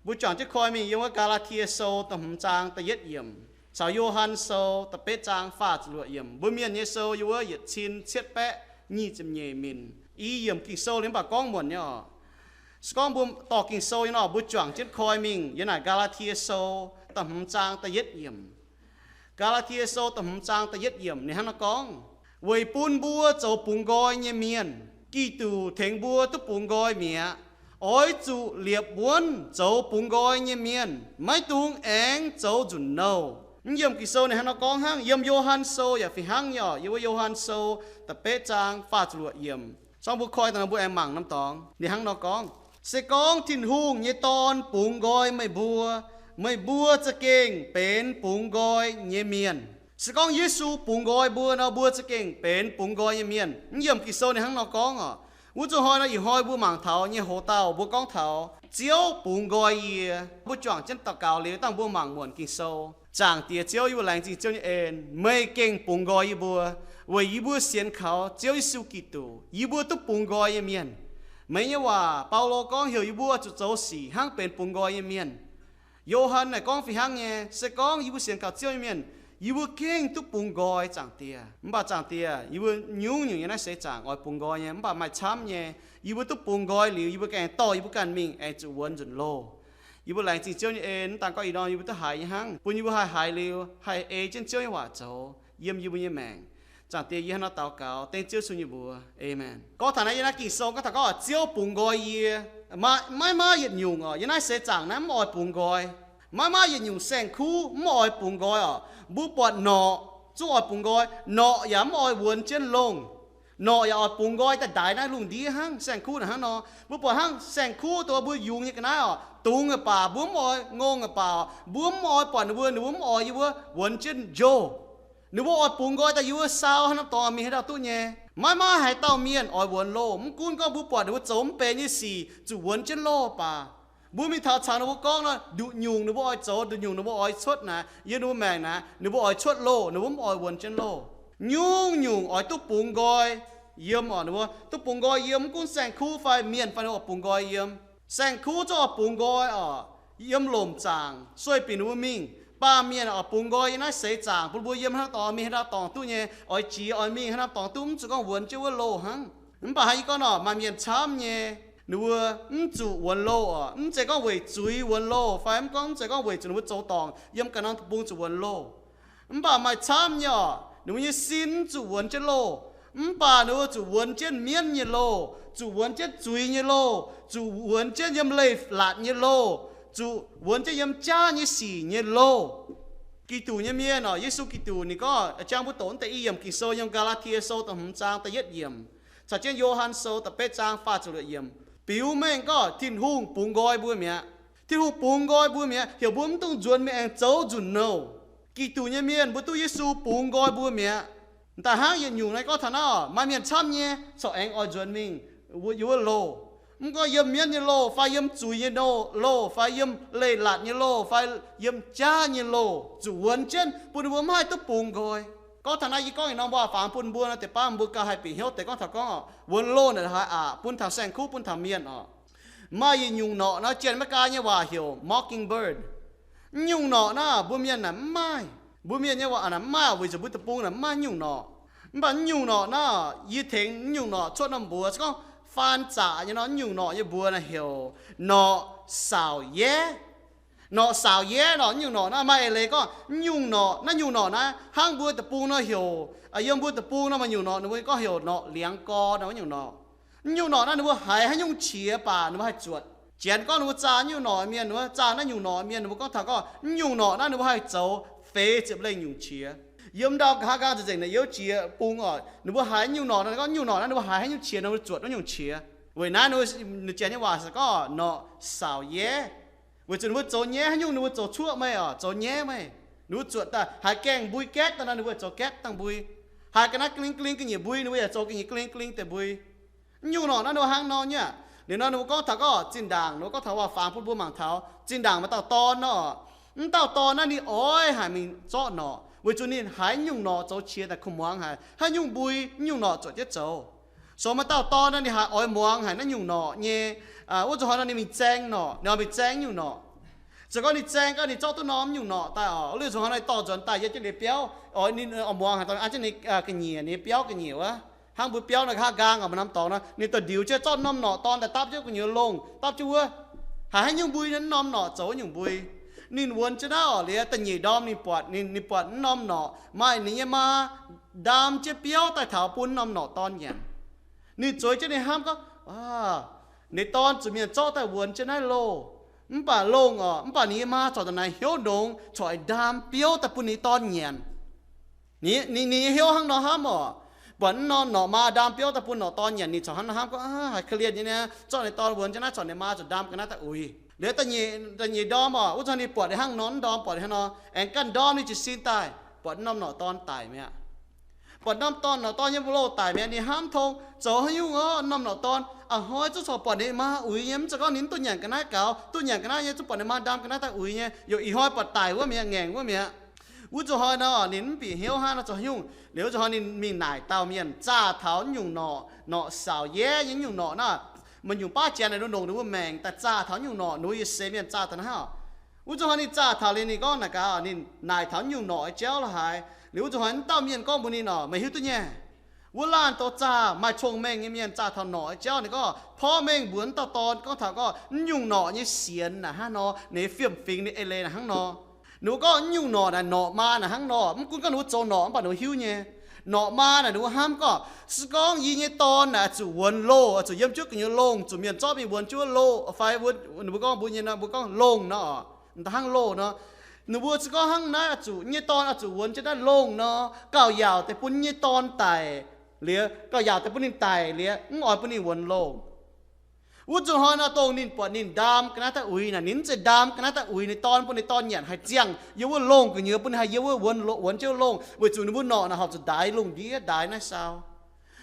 Mbuo juangc jienv koi mingh yiem wuov Gaa^laa^tie Sou da'hmz zaang da'yietv yiemc, caux Yo^han Sou da'betv zaang faah ziepc luoqc yiemc. Mbuo Mienh nyei sou yiem wuov yietc cin cietv baeqv nyic ziepc nyeic minc. I yiemc Ging-Sou liuz mv baac gorngv muonc nyei oc. Se gorngv mbuo dorh Ging-Sou nyei nor, mbuo juangc jienv koi mingh yiem naaic Gaa^laa^tie Sou da'hmz zaang da'yietv yiemc. Gaa^laa^tie Sou da'hmz zaang da'yietv yiemc ninh hnangv nor gorngv, weic bun mbuo zoux bungx nqoi nyei mienh, Giduc tengx mbuo duqv bungx nqoi mi'aqv. Oix zuqc liepc wuonv zoux bungx nqoi nyei mienh, maiv dungx aengx zoux nzunc nouh. Mv yiemc Ging-Sou ninh hnangv nor gorngv hnangv. Yiem Yo^han Sou yaac fih hnangv nyei oc. Yiem wuov Yo^han Sou da'betv zaang faah ziepc luoqc yiemc. Zorngv mbuo koi daaih nor mbuo aengx mangc norm dorngx. Ninh hnangv nor gorngv, se gorngv Tin-Hungh nyei Dorn bungx nqoi meih mbuo, meih mbuo za'gengh benx bungx nqoi nyei mienh. Se gorngv Yesu bungx nqoi mbuo nor, mbuo za'gengh benx bungx nqoi nyei mienh. Mv yiemc Ging-Sou ninh hnangv nor gorngv oc. Wuov zuqc hnoi nor, ih hnoi mbuo mangc taux nyei hoc-dauh mbuo gorngv taux Ziouv bungx nqoi yie. Mbuo juangc jienv daux gaux liuz dangh mbuo mangc muonc Ging-Sou. Zaangc Diex Ziouv, yie mbuo laengz zingh Ziouv nyei en. Meih gengh bungx nqoi yie mbuo, weic yie mbuo sienx kaux Ziouv Yesu Giduc, yie mbuo duqv bungx nqoi nyei mienh. Meih nyei waac, Baulo gorngv heuc yie mbuo zuqc zoux sic hnangv benx bungx nqoi nyei mienh. Yo^han naaic gorngv fih hnangv nyei, se gorngv yie mbuo sienx kaux Ziouv nyei mienh, yie mbuo gengh duqv bungx nqoi, Zaangc Diex. Mv baac Zaangc Diex, yie mbuo nyungc-nyungc nyei naaiv seix zaangc oix bungx nqoi nyei, mv baac maaih camv nyei. Yie mbuo duqv bungx nqoi liuz, yie mbuo gengh dorh yie mbuo ganh mingh aengx zuqc wuonx nzunc loh. Yie mbuo laengz zingh Ziouv nyei en. Mv daan gorngv ih ndorm yie mbuo duqv haiz nyei hnangv, bun yie mbuo haih haiz liuz haih ei jienv Ziouv nyei waac zoux yiem yie mbuo nyei maengc. Zaangc Diex, yie hnangv nor daux gaux dengv Ziouv Yesu nyei mbuox. Aamen. Gorngv taux naaiv, yiem naaiv Ging-Sou gorngv taux gorngv Ziouv bungx nqoi yie. Maiv maaih yietc nyungc oc, yiem naaiv seix zaangc naaiv mv oix bungx nqoi. Maiv maaih yietc nyungc saeng-kuv mv oix bungx nqoi oc. Mbuo buatc norqc zungv oix bungx nqoi. Norqc yaac mv oix wuonx jienv longh. Norqc yaac oix bungx nqoi daaih ndaix naaiv lungh ndiev hnangv. Saeng-kuv naaic hnangv nor, mbuo buatc hnangv saeng-kuv dongh mbuo yungz nyei ga'naaiv oc, dungz aqv baac mbuo mv oix, ngongh aqv baac mbuo mv oix buatc ninh mbuo, ninh mbuo mv oix yie mbuo wuonx jienv njoh. Ninh mbuo oix bungx nqoi daaih yie mbuo sau haaix norm dorngx mingh haaix dauh duqv nyei. Maiv maaih haaix dauh mienh oix wuonx loh. Mv gunv gorngv mbuo buatc ninh mbuo zoux mv benx nyei sic zuqc wuonx jienv loh baac, mbuo mingh taux caux ninh mbuo gorngv nor, nduqc nyungc ninh mbuo oix zoux, nduqc nyungc ninh mbuo oix cuotv naaic, yiem ninh mbuo maengc naaic ninh mbuo oix cuotv loh, ninh mbuo mv oix wuonx jienv loh. Nyungc-nyungc oix duqv bungx nqoi yiem oc. Ninh mbuo duqv bungx nqoi yiem, mv gunv saeng-kuv fai mienh fai ninh mbuo oix bungx nqoi yiem. Saeng-kuv zungv oix bungx nqoi oc, yiem lomc zaangc sueih binc ninh mbuo mingh. Baamh mienh oix bungx nqoi yiem naaiv seix zaangc bun mbuo yiem haaix norm dorngx mingh haaix norm dorngx duqv nyei, oix jiex oix mingh haaix norm dorngx duqv, mv zuqc gorngv wuonx jienv wuov loh hnangv. Mv baac haaix, yie gorngv nor, maaih mienh camv nyei, ninh mbuo mv zuqc wuonx loh oc. Mv zeiz gorngv weic zuiz wuonx loh, fai mv gorngv, mv zeiz gorngv weic zuqc ninh mbuo zoux dorngc yiem ganh norm deic-bung zuqc wuonx loh. Mv baac maaih camv nyei oc, ninh mbuo nyei sin mv zuqc wuonx jienv loh. Mv baac ninh mbuo zuqc wuonx jienv mienv nyei loh, zuqc wuonx jienv zuiz nyei loh, zuqc wuonx jienv yiem leiz-latc nyei loh, zuqc wuonx jienv yiem jaav nyei sic nyei loh. Giduc nyei mienh oc, Yesu Giduc ninh gorngv, jang mbuo doqc deix i yiemc Ging-Sou yiem Gaa^laa^tie Sou da'hmz zaang da'yietv yiemc, caux jienv Yo^han Sou da'betv zaang faah ziepc luoqc yiemc, biux mengh gorngv Tin-Hungh bungx nqoi mbuo mi'aqv. Tin-Hungh bungx nqoi mbuo mi'aqv, heuc mbuo mv dungx nzuonx mingh aengx zoux nzunc nouh. Giduc nyei mienh mbuo duqv Yesu bungx nqoi mbuo mi'aqv. Daaih hnangv yietc nyungc naaiv gorngv taux naaiv oc, maaih mienh camv nyei corc aengx oix nzuonx mingh yiem wuov loh. Mv gorngv yiem mienv nyei loh, fai yiem zuiz nyei loh, fai yiem leiz-latc nyei loh, fai yiem jaav nyei loh, zuqc wuonx jienv bun ninh mbuo mv haih duqv bungx nqoi. Gorngv taux naaiv, yie gorngv ih norm waac fangx bun mbuo nor, deix baav mbuo gauh haih bieqc hnyouv deix gorngv taux gorngv oc, wuonx loh naaic haaix aqc, bun taux saeng-kuv, bun taux mienh oc. Maaih yietc nyungc norqc nor, Janx-Meigaa nyei waac heuc mockingbird. Mv nyungc norqc naaiv mbuo mienh naaic mv maaih. Mbuo mienh nyei waac naaic mv maaih, weic zuqc mbuo deic-bung naaic mv maaih nyungc norqc. Mv baac mv nyungc norqc naaiv, yie tengx mv nyungc norqc cuotv norm mbuox, se gorngv faan zaqc nyei nor, mv nyungc norqc nyei mbuox naaic heuc norqc saauc-yaev. Norqc saauc-yaev nor, mv nyungc norqc naaiv maaih eix leiz gorngv mv nyungc norqc, naaiv nyungc norqc naaiv hnangv mbuo deic-bung nor heuc, yiem mbuo deic-bung nor maaih nyungc norqc ninh mbuo gorngv heuc norqc liangx gorx nor, mv nyungc norqc. Mv nyungc norqc naaiv ninh mbuo haiz haaix nyungc qiex baac ninh mbuo haih zuotc. Janx gorngv ninh mbuo zaah nyungc norqc mienh, ninh mbuo zaah naaiv nyungc norqc mienh, ninh mbuo gorngv taux gorngv mv nyungc norqc naaiv ninh mbuo haih zoux feix ziepc lengh nyungc qiex. Yiem ndau nqa'haav nqaang nzengc naaic youv jiex bung oc, ninh mbuo haiz nyungc norqc naaiv, gorngv nyungc norqc naaiv ninh mbuo haiz haaix nyungc qiex nor ninh mbuo zuotc wuov nyungc qiex. Weic naaiv ninh mbuo, ninh Janx nyei waac se gorngv norqc saauc-yaev. Weic zuqc ninh mbuo zoux nyaiv haaix nyungc ninh mbuo zoux cuoqv meih oc, zoux nyaiv meih. Ninh mbuo zuotc daaih haiz gaengh mbui gaetv daaih nor ninh mbuo yaac zoux gaetv daaih mbui. Haiz ga'naaiv ga'ling ga'ling ga'nyiec mbui ninh mbuo yaac zoux ga'nyiec ga'ling ga'ling deix mbui. Mv nyungc norqc naaiv ninh mbuo hnangv nor nyei aqv. Liuz nor ninh mbuo gorngv taux gorngv zinh ndaangc, ninh mbuo gorngv taux waac-fangx bun mbuo mangc taux zinh ndaangc maaih dauh dorn nor. Mv dauh dorn naaiv ninh oix haic mingh zorqv norqc, weic zuqc ninh haiz mv nyungc norqc zoux qiex daaih kuh muangx haic, haaix nyungc mbui mv nyungc norqc zuotc jienv zoux. Sou maaih dauh dorn nor ninh haiz oix muangx haic naaiv nyungc norqc nyei, wuov zuqc hnoi nor ninh mingh zaeng norqc, ninh oix mingh zaeng nyungc norqc. Se gorngv ninh zaeng gau, ninh zorqv duqv norm nyungc norqc daaih oc, liuz zuqc hnangv naaiv dorh nzuonx daaih yie jienv ninh biauv, oix ninh oix muangx haaix dauh an jienv ninh ga'nyiec, ninh biauv ga'nyiec wuov, hnangv mbuo biauv naaic nqa'haav nqaang oc, maaih norm dorngx nor, ninh dorh ndiux jienv zorqv norm norqc dorn daaih dapv jienv gu'nyuoz longh, dapv jienv wuov. Haiz haaix nyungc mbui, norm norqc zoux nyungc mbui. Ninh wuonx jienv naaiv oc, liuz da'nyeic ndorm ninh buatc, ninh, ninh buatc norm norqc maaih ninh nyei maa ndaam jienv biouv daaih taux bun norm norqc dorn nyanc. Ninh zueiz jienv ninh hnamv gorngv, ninh dorn zuqc mienh zorqv daaih wuonx jienv naaiv loh. Mv baac longh oc, mv baac ninh nyei maa corc ndongc naaic hnyouv nongx, corc ndaam biouv daaih bun ninh dorn nyanc. Ninh, ninh nyei hnyouv hnangv nor hnamv oc. Buatc norm norqc maa ndaam biouv daaih bun norqc dorn nyanc, ninh corc hnangv nor hnamv gorngv, haiz korv-lienh nyei niaa, zorqv ninh dorn wuonx jienv naaiv, corc ninh maa zuqc ndaam ga'naaiv daaih uix. Liuz da'nyeic ndorm oc, wuov zanc ninh buatc ninh hnangv nor, ndorm buatc ninh hnangv nor, aengx ganh ndorm ninh jiez sin daaih, buatc norm norqc dorn daic mi'aqv. Buatc norm dorn, norqc dorn nyei mbu'louh daic mi'aqv. Ninh hnamv tong, zoux haaix nyungc oc, norm norqc dorn a'hnoi zungv corc buatc ninh maa uix nyei, mv zeiz gorngv ninh mv duqv nyanc ga'naaiv gaux, duqv nyanc ga'naaiv nyei zungv buatc ninh maa ndaam ga'naaiv daaih uix nyei, yaac ih hnoi buatc daic wuov mi'aqv, ngaengc wuov mi'aqv. Wuov zuqc hnoi nor ninh mv bieqc hnyouv hnangv nor zoux haaix nyungc. Liuz wuov zuqc hnoi ninh mingh naaic dauh mienh zaah taux nyungc norqc, norqc saauc yaev nyei nyungc norqc naaiv, maaih nyungc baav janx naaic nongc ninh mbuo maengc daaih zaah taux nyungc norqc, ninh mbuo yietc seix mienh zaah taux naaiv oc. Wuov zuqc hnoi ninh zaah taux liuz ninh gorngv naaic gaax, ninh naaic taux nyungc norqc nyei jauv la'haaix. Liuz wuov zuqc hnoi dauh mienh gorngv mbuox ninh oc, meih hiuv duqv nyei, wuov laanh douz zaah maaih cong-mengh nyei mienh zaah taux norqc nyei jauv, ninh gorngv porv mengh mbuox dauh dorn gorngv taux gorngv nyungc norqc nyei sienx naaic hnangv nor, ninh nyei fiem-fingx ninh eix leiz naaic hnangv nor. Ninh mbuo gorngv nyungc norqc naaic, norqc maa naaic hnangv nor, mv gunv gorngv ninh mbuo zoux norqc mv baac ninh mbuo hiuv nyei. Norqc maa naaic ninh mbuo hnamv gorngv, se gorngv yie nyei dorn naaic zuqc wuonx loh, zuqc yiem jienv gu'nyuoz longh, zuqc mienh zorqv mingh wuonx jienv wuov loh fai, ninh mbuo gorngv mbuo nyei nor, mbuo gorngv longh nor, hnangv loh nor, ninh mbuo se gorngv hnangv naaiv zuqc, nyei dorn oix zuqc wuonx jienv naaiv longh nor, gauh yaauc deix bun nyei dorn daic liuz, gauh yaauc deix bun ninh daic liuz, mv oix bun ninh wuonx loh. Wuov zuqc hnoi nor dongh ninh buatc ninh ndaam ga'naaiv daaih uix naaic, ninh mv zeiz ndaam ga'naaiv daaih uix ninh dorn, bun ninh dorn nyanc, haih ziangh yiem wuov longh gu'nyuoz, bun ninh haih yiem wuov wuonx, wuonx jienv longh, weic zuqc ninh mbuo norqc naaic horpc zuqc ndaix lungh ndiev, ndaix naaiv saau.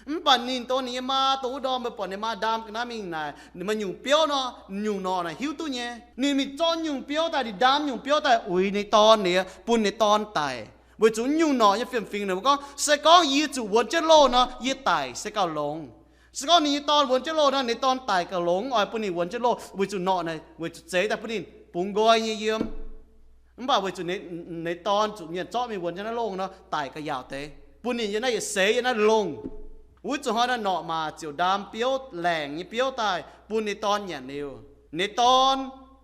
Mv baac ninh dongh ninh nyei maa, dongh wuov ndorm meih buatc ninh maa ndaam ga'naaiv mingh naaic, maaih nyungc biouv nor, nyungc norqc naaic hiuv duqv nyei. Ninh mingh zorqv nyungc biouv daaih, ninh ndaam nyungc biouv daaih uix ninh dorn liuz, bun ninh dorn daic. Weic zuqc nyungc norqc nyei fiem-fingx ninh mbuo gorngv, se gorngv yie zuqc wuonx jienv loh nor, yie daic se gauh longx. Se gorngv ninh nyei dorn wuonx jienv loh nor, ninh dorn daic gauh longx, mv oix bun ninh wuonx jienv loh, weic zuqc norqc naaic, weic zuqc zeix daaih bun ninh bungx nqoi nyei yiem. Mv baac weic zuqc ninh dorn zuqc mienh zorqv mingh wuonx jienv naaiv longh nor, daic gauh yaauc deix, bun ninh yiem naaiv yietc seix yiem naaiv longh. Wuov zuqc hnoi naaiv norqc maac ziouc ndaam biouv, laengc nyei biouv daaih bun ninh dorn nyanc liuz, ninh dorn,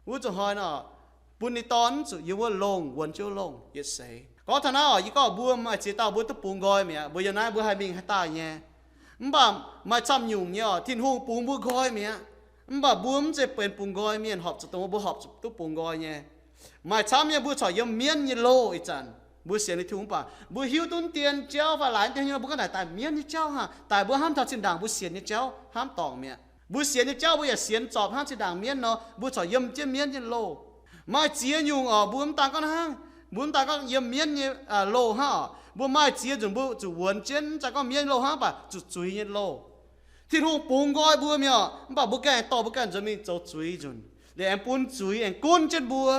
wuov zuqc hnoi nor, bun ninh dorn mv zuqc yiem wuov longh wuonx jienv wuov longh yietc seix. Gorngv taux naaiv oc, yie gorngv mbuo maaih ziex dauh mbuo duqv bungx nqoi mi'aqv. Mbuo yiem naaiv mbuo haih mingh haaix daaih nyei. Mv baac maaih camv nyungc nyei oc, Tin-Hungh bungx mbuo nqoi mi'aqv. Mv baac mbuo mv zeiz benx bungx nqoi mienh horpc zuqc dongh mbuo horpc zuqc duqv bungx nqoi nyei. Maaih camv nyei mbuo corc yiem mienv nyei loh ih zanc. Mbuo sienx Tin-Hungh mv baac mbuo hiuv duqv dien jauv fai laaix dien nyei, mbuo gorngv naaic daaih mienv nyei jauv haah, daaih mbuo hnamv taux zinh ndaangc mbuo sienx nyei jauv hnamv dorngc mi'aqv. Mbuo sienx nyei jauv mbuo yaac sienx zorpc hnangv zinh ndaangc mienv nor, mbuo corc yiem jienv mienv nyei loh. Maaih ziex nyungc oc, mbuo mv daan gorngv hnangv, mbuo mv daan gorngv yiem mienv nyei loh hnangv oc. Mbuo maaih ziex nzunc mbuo zuqc wuonx jienv, mv daan gorngv mienv loh hnangv, mv baac zuqc zuiz nyei loh. Tin-Hungh bungx nqoi mbuo mi'aqv, mv baac mbuo gengh dorh mbuo ganh nzuonx mingh zoux zuiz nzunc, liuz aengx bun zuiz aengx gunv jienv mbuo.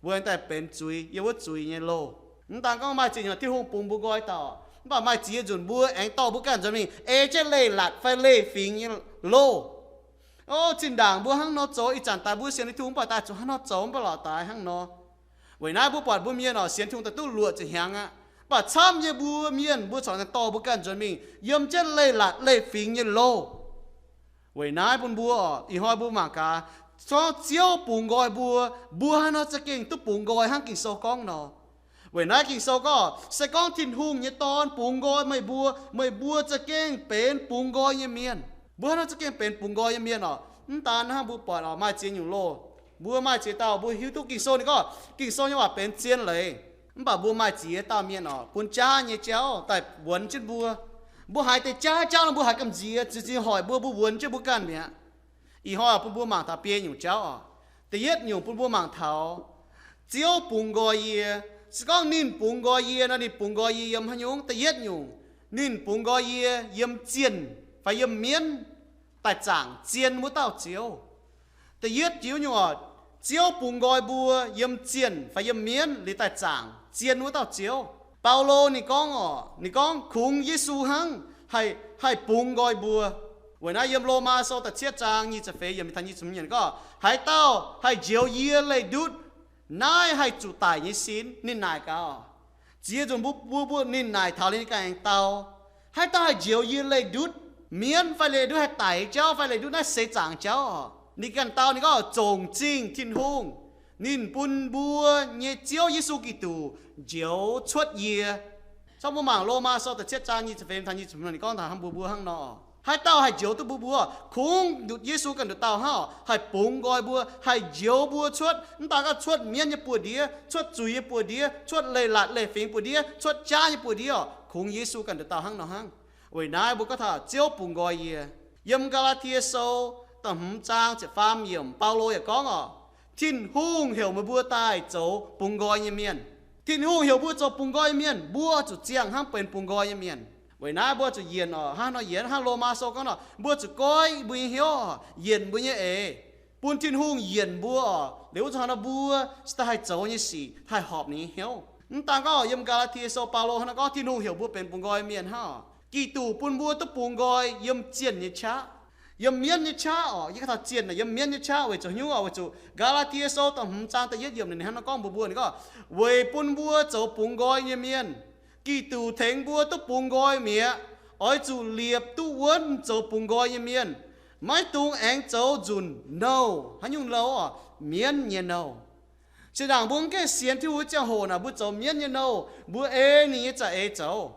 Mbuo aengx daaih benx zuiz yiem wuov zuiz nyei loh. Mv daan gorngv maaih ziex nyungc Tin-Hungh bungx mbuo nqoi dauh, mv baac maaih ziex nzunc mbuo aengx dorh mbuo ganh nzuonx mingh ei jienv leiz-latc fai leiz-fingx nyei loh. O, zinh ndaangc mbuo hnangv nor zoux, ih zanc daaih mbuo sienx Tin-Hungh mv baac daaih zuqc hnangv nor zoux, mv baac lorqc daaih hnangv nor. Weic naaiv mbuo buatc mbuo mienh oc, sienx Tin-Hungh daaih duqv luoqc ziepc hnyangx aqv, mv baac camv nyei mbuo mienh mbuo corc dorh mbuo ganh nzuonx mingh yiem jienv leiz-latc leiz-fingx nyei loh. Weic naaiv bun mbuo oc, ih hnoi mbuo mangc gaax, gorngv Ziouv bungx nqoi mbuo, mbuo haaix nor za'gengh duqv bungx nqoi hnangv Ging-Sou gorngv nor. Weic naaiv Ging-Sou gorngv, se gorngv Tin-Hungh nyei Dorn bungx nqoi meih mbuo, meih mbuo za'gengh benx bungx nqoi nyei mienh. Mbuo haaix nor za'gengh benx bungx nqoi nyei mienh oc. Mv daan hnangv mbuo buatc oc, maaih ziex nyungc loh. Mbuo maaih ziex dauh mbuo hiuv duqv Ging-Sou ninh gorngv, Ging-Sou nyei waac benx zien leiz. Mv baac mbuo maaih ziex dauh mienh oc, bun jaav nyei jauv daaih wuonx jienv mbuo. Mbuo haiz deix jaav jauv nor, mbuo haiz gamh nziex, ziex ziex hoic mbuo, mbuo wuonx jienv mbuo ganh mi'aqv. Ih hnoi bun mbuo mangc taux biei nyungc jauv oc. Da'yietv nyungc bun mbuo mangc taux Ziouv bungx nqoi yie. Se gorngv ninh bungx nqoi yie nor, ninh bungx nqoi yie yiem haaix nyungc? Da'yietv nyungc, ninh bungx nqoi yie yiem zienh fai yiem mienv daaih zaangc zien wuov dauh Ziouv. Da'yietv jiex nyungc oc, Ziouv bungx nqoi mbuo yiem zienh fai yiem mienv liuz daaih zaangc zien wuov dauh Ziouv. Baulo ninh gorngv oc, ninh gorngv kungx Yesu hnangv haih, haih bungx nqoi mbuo. Weic naaiv yiem Lomaa Sou da'cietv zaang nyic ziepc feix yiemc taux nyic ziepc hmz yiemc gorngv, haaix dauh haih njoux yie leih ndutv, Naaiv haih zuqc daic nyei sin. Ninh naaic gaax, ziex nzunc mbuo mbuox mbuo, ninh naaic taux ninh ganh aengx dau, haaix dauh haih njoux yie leih ndutv mienv fai leih ndutv haih daic nyei jauv fai leih ndutv naaiv seix zaangc jauv oc, ninh ganh dau, ninh gorngv, Zongc zingh Tin-Hungh, ninh bun mbuo nyei Ziouv Yesu Giduc njoux cuotv yie. Cong mbuo mangc Lomaa Sou da'cietv zaang nyic ziepc feix taux nyic ziepc hmz, ninh gorngv taux hnangv mbuox mbuo hnangv nor, haaix dauh haih njoux duqv mbuo, mbuo kungx ndutc Yesu ganh nduqc dauh hnangv oc, haih bungx nqoi mbuo, haih njoux mbuo cuotv. Mv daan gorngv cuotv mienv nyei buoz-ndiev, cuotv zuiz nyei buoz-ndiev, cuotv leiz-latc leiz-fingx buoz-ndiev, cuotv jaav nyei buoz-ndiev oc, kungx Yesu ganh nduqc dauh hnangv nor hnangv. Weic naaiv mbuo gorngv taux Ziouv bungx nqoi yie. Yiem Gaa^laa^tie Sou da'hmz zaang ziepc faam yiemc, Baulo yaac gorngv oc, Tin-Hungh heuc meih mbuo daaih zoux bungx nqoi nyei mienh. Tin-Hungh heuc mbuo zoux bungx nqoi nyei mienh, mbuo zuqc ziangh hnangv benx bungx nqoi nyei mienh. Weic naaiv mbuo zuqc yienc oc, hnangv nor yienc, hnangv Lomaa Sou gorngv nor, mbuo zuqc goiv mbuo nyei hnyouv oc, yienc mbuo nyei eix, bun Tin-Hungh yienc mbuo oc. Liuz wuov zanc hnangv nor mbuo cingx daaih haih zoux nyei sic haih horpc ninh nyei hnyouv. Mv daan gorngv yiem Gaa^laa^tie Sou Baulo hnangv nor gorngv Tin-Hungh heuc mbuo benx bungx nqoi mienh hnangv oc, Giduc bun mbuo duqv bungx nqoi yiem zienh nyei qaqv, yiem mienv nyei qaqv oc. Yie gorngv taux zienh naaic yiem mienv nyei qaqv weic zuqc haaix nyungc oc? Weic zuqc Gaa^laa^tie Sou da'hmz zaang da'yietv yiemc ninh hnangv nor gorngv mbuox mbuo, ninh gorngv, Weic bun mbuo zoux bungx nqoi nyei mienh, Giduc tengx mbuo duqv bungx nqoi mi'aqv. Oix zuqc liepc duqv wuonv zoux bungx nqoi nyei mienh, maiv dungx aengx zoux nzunc nouh. Haaix nyungc nouh oc? Mienv nyei nouh. Zinh ndaangc mbuo mv gaengh sienx Tin-Hungh nyei ziangh hoc naaic, mbuo zoux mienv nyei nouh, mbuo ei ninh nyei za'eix zoux.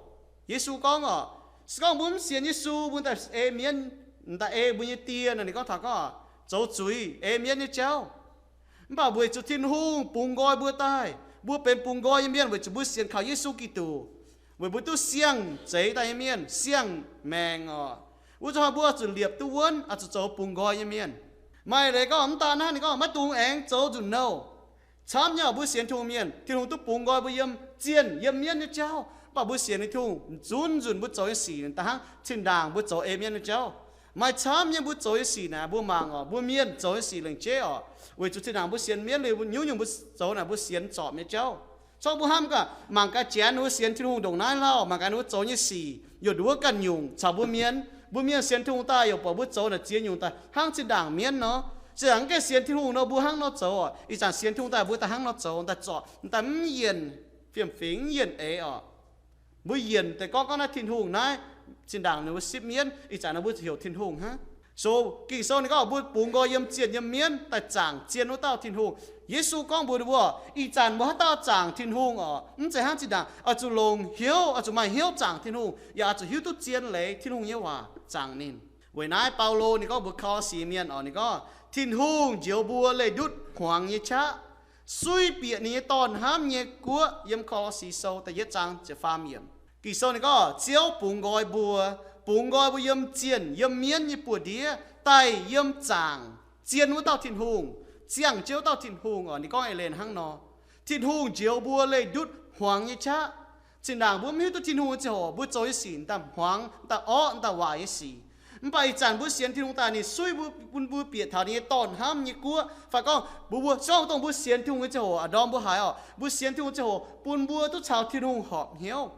Yesu gorngv oc, se gorngv mbuo mv sienx Yesu, mbuo daaih ei mienv, daaih ei mbuo nyei die nor, ninh gorngv taux gorngv, zoux zuiz, ei mienv nyei jauv. Mv baac weic zuqc Tin-Hungh bungx nqoi mbuo daaih, mbuo benx bungx nqoi nyei mienh weic zuqc mbuo sienx kaux Yesu Giduc, weic mbuo duqv siang-zeix daaih nyei mienh, siang-maengc oc. Wuov zanc hnoi mbuo zuqc liepc duqv wuonv, oix zuqc zoux bungx nqoi nyei mienh. Maaih leiz gorngv mv daan naaiv, ninh gorngv maiv dungx aengx zoux nzunc nouh. Camv nyei oc, mbuo sienx Tin-Hungh mienh, Tin-Hungh duqv bungx nqoi mbuo yiem zienh yiem mienv nyei jauv, mv baac mbuo sienx Tin-Hungh zunv nzunc mbuo zoux nyei sic daaih hnangv zinh ndaangc mbuo zoux ei mienv nyei jauv. Maaih camv nyei mbuo zoux nyei sic naaic, mbuo mangc oc, mbuo mienh zoux nyei sic lengc jeiv oc, weic zuqc zinh ndaangc mbuo sienx mienv liuz, nyungc-nyungc mbuo zoux naaic mbuo sienx zorpc nyei jauv. Corc mbuo hnamv gaax, mangc gaax janx ninh mbuo sienx Tin-Hungh ndongc naaiv lauh, mangc gaax ninh mbuo zoux nyei sic, youc nduov ganh nyungc caux mbuo mienh. Mbuo mienh sienx Tin-Hungh daaih youc buatc mbuo zoux naaic ziex nyungc daaih hnangv zinh ndaangc mienv nor. Zinh ndaangc mv gaengh sienx Tin-Hungh nor mbuo hnangv nor zoux oc, ih zanc sienx Tin-Hungh daaih mbuo daaih hnangv nor zoux, daaih zorc, daaih mv yienc fiem-fingx, mv yienc eix oc. Mbuo yienc deix gorngv, gorngv naaiv Tin-Hungh naaiv, zinh ndaangc ninh mbuo sipv mienv, ih zanc nor mbuo zuqc heuc Tin-Hungh hnangv. So Ging-Sou ninh gorngv mbuo bungx nqoi yiem zienh yiem mienv daaih zaangc zien wuov dauh Tin-Hungh. Yesu gorngv mbuox ninh mbuo, ih zanc mbuo haaix dauh zaangc Tin-Hungh oc, mv zeiz hnangv zinh ndaangc, oix zuqc longc hnyouv, oix zuqc maaih hnyouv zaangc Tin-Hungh, yaac oix zuqc hiuv duqv zien leiz Tin-Hungh nyei waac zaangc ninh. Weic naaiv Baulo ninh gorngv mbuox Ko^lo^si mienh oc, ninh gorngv, Tin-Hungh njoux mbuo leih ndutv hmuangx nyei qaqv, suiv bieqc ninh nyei dorn-hnamv nyei guoqv. Yiem Ko^lo^si Sou da'yietv zaang ziepc faam yiemc. Ging-Sou ninh gorngv Ziouv bungx nqoi mbuo, bungx nqoi mbuo yiem zienh yiem mienv nyei buoz-ndiev daaih yiem zaangc zien wuov dauh Tin-Hungh, ziangh jienv wuov dauh Tin-Hungh oc. Ninh gorngv eix leiz hnangv nor, Tin-Hungh njoux mbuo leih ndutv hmuangx nyei qaqv. Zinh ndaangc mbuo mv hiuv duqv Tin-Hungh nyei ziangh hoc, mbuo zoux nyei sic daaih hmuangx, daaih orqv, daaih waaic nyei sic. Mv baac ih zanc mbuo sienx Tin-Hungh daaih, ninh suiv mbuo, bun mbuo bieqc taux ninh nyei dorn-hnamv nyei guoqv. Fai gorngv mbuo, mbuo, se gorngv mbuo sienx Tin-Hungh nyei ziangh hoc, a'ndorm mbuo haiz oc, mbuo sienx Tin-Hungh ziangh hoc bun mbuo duqv caux Tin-Hungh horpc hnyouv.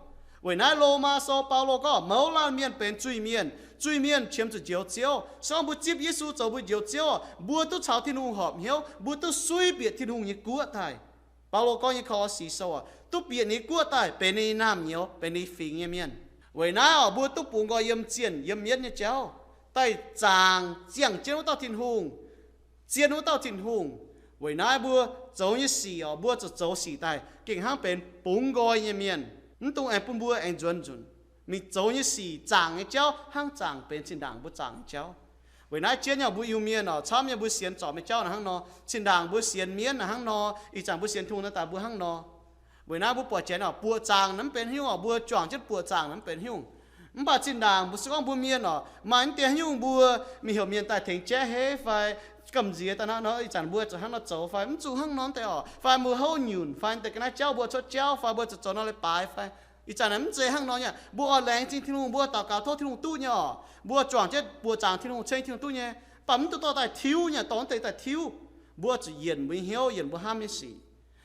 Weic naaiv Lomaa Sou Baulo gorngv, mouz laanh mienh benx zuiz-mienh, zuiz-mienh qiemx zuqc njoux Ziouv. Se gorngv mbuo zipv Yesu zoux mbuo njoux Ziouv, mbuo duqv caux Tin-Hungh horpc hnyouv, mbuo duqv suiv bieqc Tin-Hungh nyei guoqv daaih. Baulo gorngv nyei Ko^lo^si Sou oc, duqv bieqc ninh nyei guoqv daaih benx ninh nyei naamh nyouz, benx ninh fingx nyei mienh. Weic naaiv oc, mbuo duqv bungx nqoi yiem zienh yiem mienv nyei jauv daaih zaangc ziangh jienv wuov dauh Tin-Hungh, zien wuov dauh Tin-Hungh. Weic naaiv mbuo zoux nyei sic oc, mbuo zuqc zoux sic daaih gengh hnangv benx bungx nqoi nyei mienh. Mv dungx aengx bun mbuo aengx nzuonx nzunc. Mingh zoux nyei sic zaangc nyei jauv hnangv zaangc benx zinh ndaangc mbuo zaangc nyei jauv. Weic naaiv jienv nyei mbuo Iu-Mienh oc, camv nyei mbuo sienx zorpc nyei jauv naaic hnangv nor, zinh ndaangc mbuo sienx mienv naaic hnangv nor, ih zanc mbuo sienx Tin-Hungh naaiv daaih mbuo hnangv nor. Weic naaiv mbuo buatc janx oc, buoqc zaangc naaiv mv benx haaix nyungc oc, mbuo juangc jienv buoqc zaangc naaiv mv benx haaix nyungc. Mv baac zinh ndaangc mbuo se gorngv mbuo mienh oc, maaih mv deix haaix nyungc mbuo mingh heuc mienh daaih tengx jaiv heiv fai gamh nziex daaih nor, ih zanc mbuo zuqc hnangv nor zoux fai mv zuqc hnangv nor deix oc, fai mbuo houv nyunc fai deix ga'naaiv jauv mbuo cuotv jauv fai mbuo zuqc zoux nor leiz-baaix fai. Ih zanc naaic mv zeiz hnangv nor nyei. Mbuo oix laengz zingh Tin-Hungh, mbuo daux gaux tov Tin-Hungh duqv nyei oc. Mbuo juangc jienv buoqc zaangc Tin-Hungh, ceng Tin-Hungh duqv nyei. Mv baac mv duqv dorh daaih tiuv nyei, dorh mv deix daaih tiuv. Mbuo zuqc yienc mbuo nyei hnyouv, yienc mbuo hnamv nyei sic.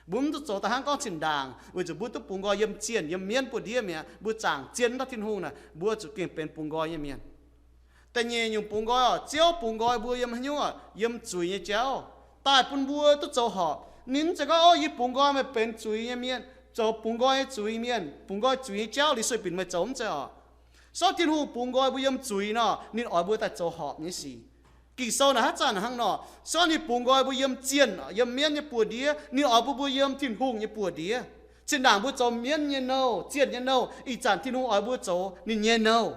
Mbuo mv duqv zoux daaih hnangv gorngv zinh ndaangc, weic zuqc mbuo duqv bungx nqoi yiem zienh yiem mienv buoz-ndiev mi'aqv, mbuo zaangc zien dauh Tin-Hungh naaic, mbuo zuqc gengh benx bungx nqoi nyei mienh. Da'nyeic nyungc bungx nqoi oc, Ziouv bungx nqoi mbuo yiem haaix nyungc oc? Yiem zuiz nyei jauv, daaih bun mbuo duqv zoux horpc. Ninh mv zeiz gorngv, Ov, yie bungx nqoi meih benx zuiz nyei mienh, zoux bungx nqoi nyei zuiz mienh, bungx nqoi zuiz nyei jauv liuz sueih binc meih zoux, mv zeiz oc. Se gorngv Tin-Hungh bungx nqoi mbuo yiem zuiz nor, ninh oix mbuo daaih zoux horpc nyei sic. Ging-Sou naaic haaix zanc hnangv nor, se gorngv ninh bungx nqoi mbuo yiem zienh, yiem mienv nyei buoz-ndiev, ninh oix bun mbuo yiem Tin-Hungh nyei buoz-ndiev. Zinh ndaangc mbuo zoux mienv nyei nouh, zienh nyei nouh, ih zanc Tin-Hungh oix mbuo zoux ninh nyei nouh.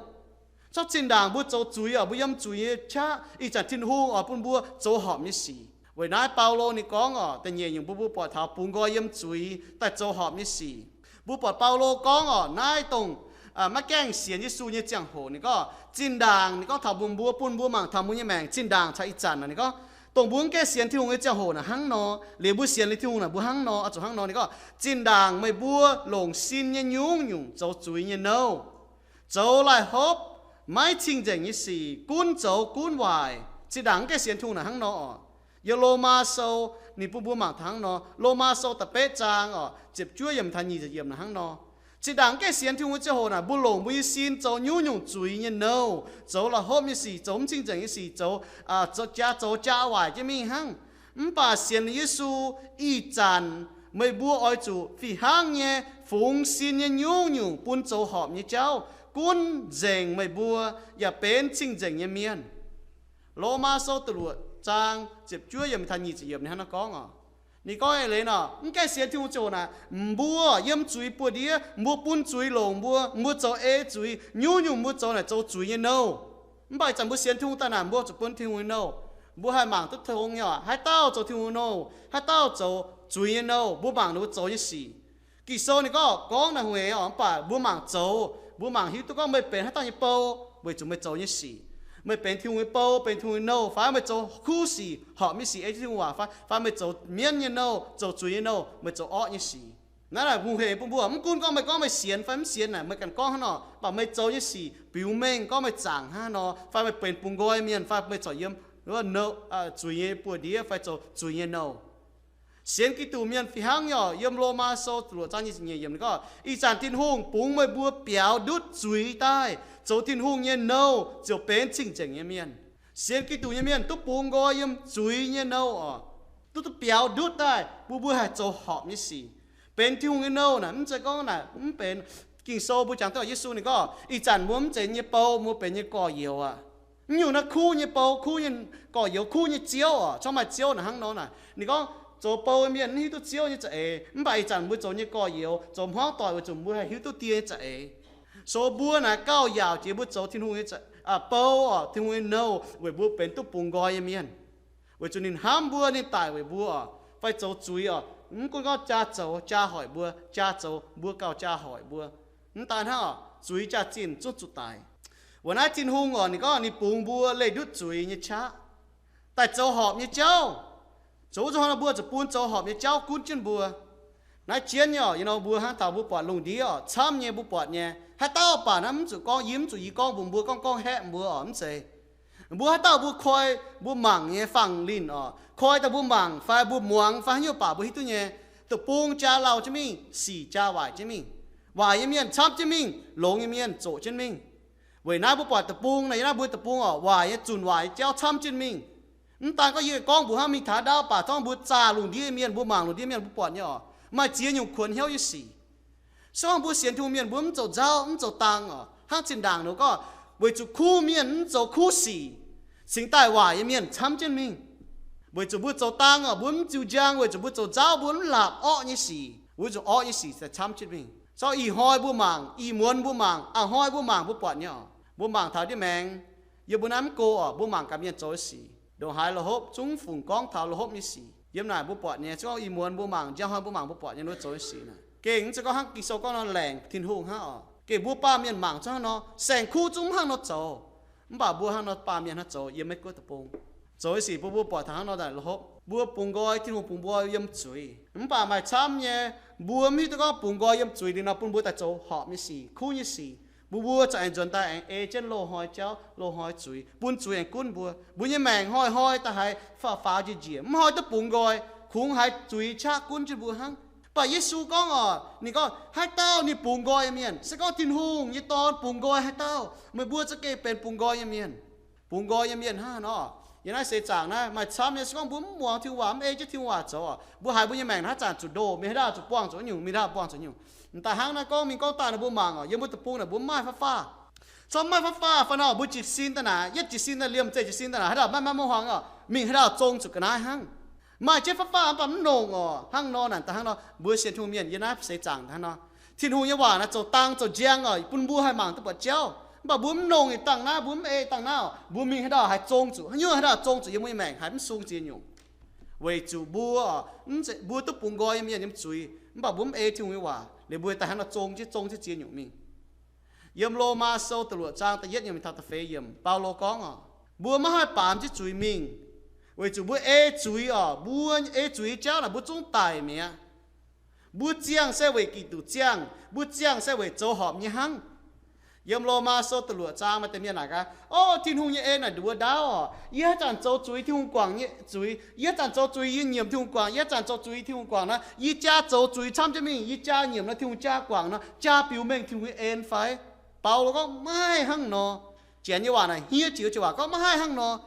Zorqv zinh ndaangc mbuo zoux zuiz oc, mbuo yiem zuiz nyei qaqv, ih zanc Tin-Hungh oix bun mbuo zoux horpc nyei sic. Weic naaiv Baulo ninh gorngv oc, da'nyeic nyungc bun mbuo buatc taux bungx nqoi yiem zuiz daaih zoux horpc nyei sic. Mbuo buatc Baulo gorngv oc, naaiv dongh maiv gaengh sienx Yesu nyei ziangh hoc ninh gorngv, zinh ndaangc ninh gorngv taux mbuo, mbuo bun mbuo mangc taux mbuo nyei maengc zinh ndaangc caux ih zanc naaic ninh gorngv, dongh mbuo mv gaengh sienx Tin-Hungh nyei ziangh hoc naaic hnangv nor, liuz mbuo sienx liuz Tin-Hungh naaic mbuo hnangv nor, oix zuqc hnangv nor. Ninh gorngv, zinh ndaangc meih mbuo longc sin nyei nyungc-nyungc zoux zuiz nyei nouh, zoux laih hopv, maiv cing-nzengc nyei sic, gunv zoux gunv waaic. Zinh ndaangc mv gaengh sienx Tin-Hungh naaic hnangv nor oc. Yiem Lomaa Sou ninh bun mbuo mangc taux hnangv nor, Lomaa Sou da'betv zaang oc, ziepc juov yiemc taux nyic ziepc yiemc naaic hnangv nor. Zinh ndaangc mv gaengh sienx Tin-Hungh nyei ziangh hoc naaic, mbuo longc mbuo nyei sin zoux nyungc-nyungc zuiz nyei nouh, zoux laih hopv nyei sic, zoux mv cing-nzengc nyei sic, zoux, jaa, zoux jaa waaic jienv mingh hnangv. Mv baac sienx liuz Yesu, ih zanc meih mbuo oix zuqc fih hnangv nyei fungx sin nyei nyungc-nyungc bun zoux horpc nyei jauv, gunv nzengc meih mbuo, yaac benx cing-nzengc nyei mienh. Lomaa Sou da'luoqc zaang ziepc juov yiemc taux nyic ziepc yiemc ninh hnangv naaiv gorngv oc. Ninh gorngv eix leiz nor, mv gaengh sienx Tin-Hungh ziangh hoc naaic, mbuo yiem zuiz buoz-ndiev, mbuo bun zuiz longc mbuo, mbuo zoux ei zuiz, nyungc-nyungc mbuo zoux naaic zoux zuiz nyei nouh. Mv baac ih zanc mbuo sienx Tin-Hungh daaih naaic, mbuo zuqc bun Tin-Hungh nyei nouh. Mbuo haih mangc duqv tong nyei oc, haaix dauh zoux Tin-Hungh nyei nouh, haaix dauh zoux zuiz nyei nouh, mbuo mangc ninh mbuo zoux nyei sic. Ging-Sou ninh gorngv, gorngv naaic hueix oc, mv baac mbuo mangc zoux, mbuo mangc hiuv duqv gorngv meih benx haaix dauh nyei bou weic zuqc meih zoux nyei sic. Meih benx Tin-Hungh nyei bou, benx Tin-Hungh nyei nouh fai? Meih zoux kuv sic, horpc nyei sic ei jienv Tin-Hungh waac fai? Fai meih zoux mienv nyei nouh, zoux zuiz nyei nouh, meih zoux orqv nyei sic? Naaiv naaic hungh hec bun mbuo, mv gunv gorngv meih gorngv meih sienx fai mv sienx naaic, meih ganh gorngv hnangv nor, mv baac meih zoux nyei sic biux mengh gorngv meih zaangc hnangv nor, fai meih benx bungx nqoi mienh, fai meih corc yiem zuiz nyei buoz-ndiev fai zoux zuiz nyei nouh. Sienx Giduc mienh fih hnangv nyei oc. Yiem Lomaa Sou luoqc zaang nyic ziepc nyeic yiemc ninh gorngv, ih zanc Tin-Hungh bungx meih mbuo biaux ndutv zuiz daaih, zoux Tin-Hungh nyei nouh ziouc benx cing-nzengc nyei mienh. Sienx Giduc nyei mienh duqv bungx nqoi yiem zuiz nyei nouh oc, duqv, duqv biaux ndutv daaih bun mbuo haih zoux horpc nyei sic, benx Tin-Hungh nyei nouh naaic. Mv zeiz gorngv naaic mv benx. Ging-Sou mbuo jangx duqv Yesu ninh gorngv, ih zanc mbuo mv zeiz nyei bou, mbuo benx nyei gorx-youz aqv. Mv nyungc naaiv kuv nyei bou, kuv nyei gorx-youz, kuv nyei ziouv oc. Corc maaih ziouv naaic hnangv nor naaic. Ninh gorngv zoux bou nyei mienh mv hiuv duqv ziouv nyei za'eix, mv baac ih zanc mbuo zoux nyei gorx-youz, zoux hmuangv doic weic zuqc mbuo haih hiuv duqv die nyei za'eix. So mbuo naaic gauh yaauc jiex mbuo zoux Tin-Hungh nyei bou oc, Tin-Hungh nyei nouh, weic mbuo benx duqv bungx nqoi nyei mienh. Weic zuqc ninh hnamv mbuo, ninh daic weic mbuo oc, fai zoux zuiz oc, mv gunv gorngv jaa zoux jaa hoic mbuo, jaa zoux mbuo gauh jaa hoic mbuo. Mv daan hnangv oc, zuiz jaax-zinh zungv zuqc daic. Weic naaiv Tin-Hungh oc, ninh gorngv ninh bungx mbuo leih ndutv zuiz nyei qaqv, daaih zoux horpc nyei jauv. Zoux wuov zuqc hnangv nor mbuo zuqc bun zoux horpc nyei jauv gunv jienv mbuo. Naaiv jienv nyei oc, ih nor mbuo hnangv taux mbuo buatc lungh ndiev oc, camv nyei mbuo buatc nyei. Haaix dauh baac naaiv mv zuqc gorngv yie, mv zuqc yie gorngv mbuox mbuo, gorngv gorngv haeqv mbuo oc, mv zeiz. Mbuo haaix dauh mbuo koi, mbuo mangc nyei fangx linh oc, koi daaih mbuo mangc fai mbuo muangx fai haaix nyungc baac mbuo hiuv duqv nyei. Deic-bung jaa lauh jienv mingh, sic jaa waaic jienv mingh. Waaic nyei mienh camv jienv mingh, longx nyei mienh zoqc jienv mingh. Weic naaiv mbuo buatc deic-bung naaic, yie naaiv mbuo deic-bung oc, waaic nyei zunc waaic nyei jauv camv jienv mingh. Mv daan gorngv yie gorngv mbuox hnangv mingh taux ndaauv baac, zorngv mbuo zaah lungh ndiev mienh, mbuo mangc lungh ndiev mienh, mbuo buatc nyei oc, maaih ziex nyungc kuonx hnyouv nyei sic. Se gorngv mbuo sienx Tin-Hungh mienh mbuo mv zoux nzauv, mv zoux dang oc, hnangv zinh ndaangc ninh gorngv, weic zuqc kuv mienh mv zoux kuv sic, cingx daaih waaic nyei mienh camv jienv mingh. Weic zuqc mbuo zoux dang oc, mbuo mv ziux njang, weic zuqc mbuo zoux nzauv, mbuo mv laapc orqv nyei sic, weic zuqc orqv nyei sic se camv jienv mingh. Zorngv ih hnoi mbuo mangc, ih muonz mbuo mangc, a'hnoi mbuo mangc, mbuo buatc nyei oc. Mbuo mangc taux ndiev maengx, yie mbuo naaiv mv go oc, mbuo mangc gaax mienh zoux nyei sic. Ndongc haaix la'hopv zungv fungc gorngv taux la'hopv nyei sic. Yiem naaic mbuo buatc nyei, se gorngv ih muonz mbuo mangc, njang hnoi mbuo mangc mbuo buatc nyei, ninh mbuo zoux nyei sic naaic. Gengh mv zeiz gorngv hnangv Ging-Sou gorngv nor laengc Tin-Hungh hnangv oc. Gengh mbuo baamh mienh mangc zungv hnangv nor, saeng-kuv zungv mv hnangv nor zoux. Mv baac mbuo hnangv nor baamh mienh hnangv zoux yiem Meiv Guoqv deic-bung. Zoux nyei sic bun mbuo buatc taux hnangv nor daaih la'hopv. Mbuo bungx nqoi, Tin-Hungh bungx mbuo yiem zuiz. Mv baac maaih camv nyei, mbuo mv hiuv duqv gorngv bungx nqoi yiem zuiz liuz nor bun mbuo daaih zoux horpc nyei sic, kuv nyei sic. Mbuo, mbuo za'gengh nzuonx daaih aengx ei jienv loz-hnoi jauv, loz-hnoi zuiz, bun zuiz aengx gunv mbuo. Mbuo nyei maengc hnoi-hnoi daaih haiz faaux faaux njiec njiec, mv hnoi duqv bungx nqoi, kungx haiz zuiz qaqv gunv jienv mbuo hnangv. Mv baac Yesu gorngv oc, ninh gorngv haaix dauh ninh bungx nqoi nyei mienh, se gorngv Tin-Hungh nyei Dorn bungx nqoi haaix dauh, meih mbuo za'gengh benx bungx nqoi nyei mienh. Bungx nqoi nyei mienh hnangv haaix nor? Yiem naaiv seix zaangc naaiv maaih camv nyei, se gorngv mbuo mv muangx Tin-Hungh waac, mv ei jienv Tin-Hungh waac zoux oc, mbuo haiz mbuo nyei maengc haaix zanc zuqc ndoh, mingh haaix dauh zuqc buangh zuqc nyungc, mingh haaix dauh buangh zuqc nyungc. M'daaih hnangv naaiv gorngv mingh gorngv daaih naaic mbuo mangc oc, yiem mbuo deic-bung naaic mbuo mv maaih fatv faah. Corc mv maaih fatv faah fai nor, mbuo jiez sin daaih naaic, yietv jiez sin daaih liemh, zeiz jiez sin daaih naaic, haaix dauh maiv maaih maiv hmuangx oc, mingh haaix dauh zong zuqc ga'naaiv hnangv. Maaih jienv fatv faah mv baac mv longc oc. Hnangv nor naaic daaih hnangv nor, mbuo sienx Tin-Hungh mienh yiem naaiv seix zaangc hnangv nor, Tin-Hungh nyei waac naaic zoux dang zoux njang oc, bun mbuo haih mangc duqv buatc jauv. Mv baac mbuo mv longc yietc dangh naaiv, mbuo mv ei dangh naaiv oc, mbuo mingh haaix dauh haih zong zuqc, haaix nyungc haaix dauh zong zuqc yiem mbuo nyei maengc haiz mv sung ziex nyungc. Weic zuqc mbuo, mbuo duqv bungx nqoi yiem mienh yiem zuiz, mv baac mbuo mv ei Tin-Hungh nyei waac, liuz mbuo daaih hnangv nor zong jienv zong jienv ziex nyungc mingh. Yiem Lomaa Sou da'luoqc zaang da'yietv yiemc taux da'feix yiemc, Baulo gorngv oc, mbuo maiv haih baamz jienv zuiz mingh, weic zuqc mbuo ei zuiz oc, mbuo ei zuiz nyei jauv naaic mbuo zungv daic mi'aqv. Mbuo ziangh se weic Giduc ziangh, mbuo ziangh se weic zoux horpc nyei hnangv. Yiem Lomaa Sou da'luoqc zaang maaih deix mienh naaic gaax, Orv, Tin-Hungh nyei en naaic nduov ndaauv oc. Yie haaix zanc zoux zuiz Tin-Hungh guangc nyei zuiz, yie haaix zanc zoux zuiz yie nyiemc Tin-Hungh guangc, yie haaix zanc zoux zuiz Tin-Hungh guangc nor, yie jaa zoux zuiz camv jienv mingh, yie jaa nyiemc nor Tin-Hungh jaa guangc nor, jaa biux mengh Tin-Hungh nyei en fai? Baulo gorngv maiv haih hnangv nor. Janx nyei waac naaic hniev jiex waac gorngv maiv haih hnangv nor.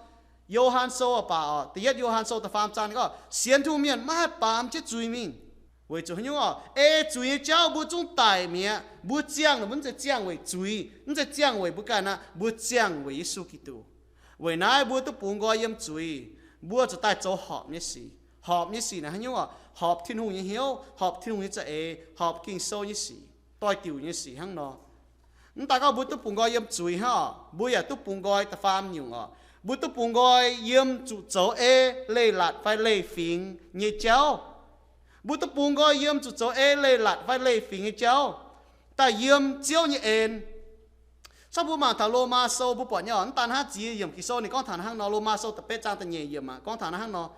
Yo^han Sou baac oc, da'yietv Yo^han Sou da'faam zaang ninh gorngv sienx Tin-Hungh mienh maiv haih baamz jienv zuiz mingh. Weic zuqc haaix nyungc oc? Ei zuiz nyei jauv mbuo zungv daic mi'aqv. Mbuo ziangh naaic mbuo mv zeiz ziangh weic zuiz, mv zeiz ziangh weic mbuo ganh aqv, mbuo ziangh weic Yesu Giduc. Weic naaiv mbuo duqv bungx nqoi yiem zuiz, mbuo zuqc daaih zoux horpc nyei sic. Horpc nyei sic naaic haaix nyungc oc? Horpc Tin-Hungh nyei hnyouv, horpc Tin-Hungh nyei za'eix, horpc Ging-Sou nyei sic, doix-diuc nyei sic hnangv nor. Mv daaih gorngv mbuo duqv bungx nqoi yiem zuiz hnangv oc, mbuo yaac duqv bungx nqoi da'faam nyungc oc. Mbuo duqv bungx nqoi yiem zuqc zoux ei leiz-latc fai leiz-fingx nyei jauv. Mbuo duqv bungx nqoi yiem zuqc zoux ei leiz-latc fai leiz-fingx nyei jauv, daaih yiem Ziouv nyei en. Cov mbuo mangc taux Lomaa Sou mbuo buatc nyei oc, mv daan hnangv ziex yiemc Ging-Sou ninh gorngv taux hnangv nor, Lomaa Sou da'betv zaang da'nyeic yiemc aqv, gorngv taux hnangv nor,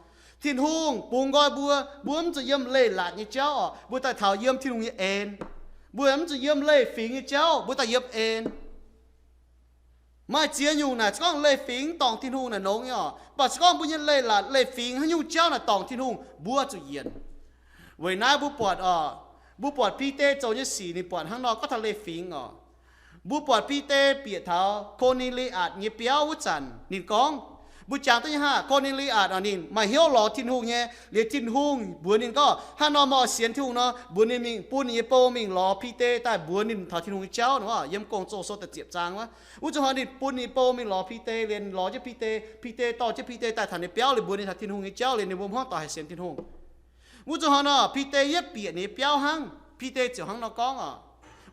Tin-Hungh bungx nqoi mbuo, mbuo mv zuqc yiem leiz-latc nyei jauv oc, mbuo daaih taux yiem Tin-Hungh nyei en. Mbuo mv zuqc yiem leiz-fingx nyei jauv, mbuo daaih yiem en. Maaih ziex nyungc naaic, se gorngv leiz-fingx mv dorngc Tin-Hungh naaic nongx nyei oc. Mv baac se gorngv mbuo nyei leiz-latc leiz-fingx haaix nyungc jauv naaic dorngc Tin-Hungh, mbuo zuqc yienc. Weic naaiv mbuo buatc oc, mbuo buatc Bide zoux nyei sic ninh buatc hnangv nor gorngv taux leiz-fingx oc. Mbuo buatc Bide bieqc taux Ko^ne^li^atc nyei biauv wuov zanc ninh gorngv, mbuo jangx duqv nyei hnangv, Ko^ne^li^atc oc, ninh maaih hnyouv lorz Tin-Hungh nyei. Liuz Tin-Hungh mbuox ninh gorngv, hnangv nor meih oix sienx Tin-Hungh nor, mbuox ninh mingh bun ninh nyei bou mingh lorz Bide daaih mbuox ninh taux Tin-Hungh nyei jauv nor. Yiem Gong-Zoh Sou da'ziepc zaang wuov, wuov zuqc hnoi ninh bun ninh nyei bou mingh lorz Bide, liuz lorz jienv Bide, Bide dorh jienv Bide daaih taux ninh biauv liuz mbuox ninh taux Tin-Hungh nyei jauv liuz ninh mbuo hmuangv doic haih sienx Tin-Hungh. Wuov zuqc hnoi nor Bide yietv bieqc ninh nyei biauv hnangv. Bide ziouc hnangv nor gorngv oc,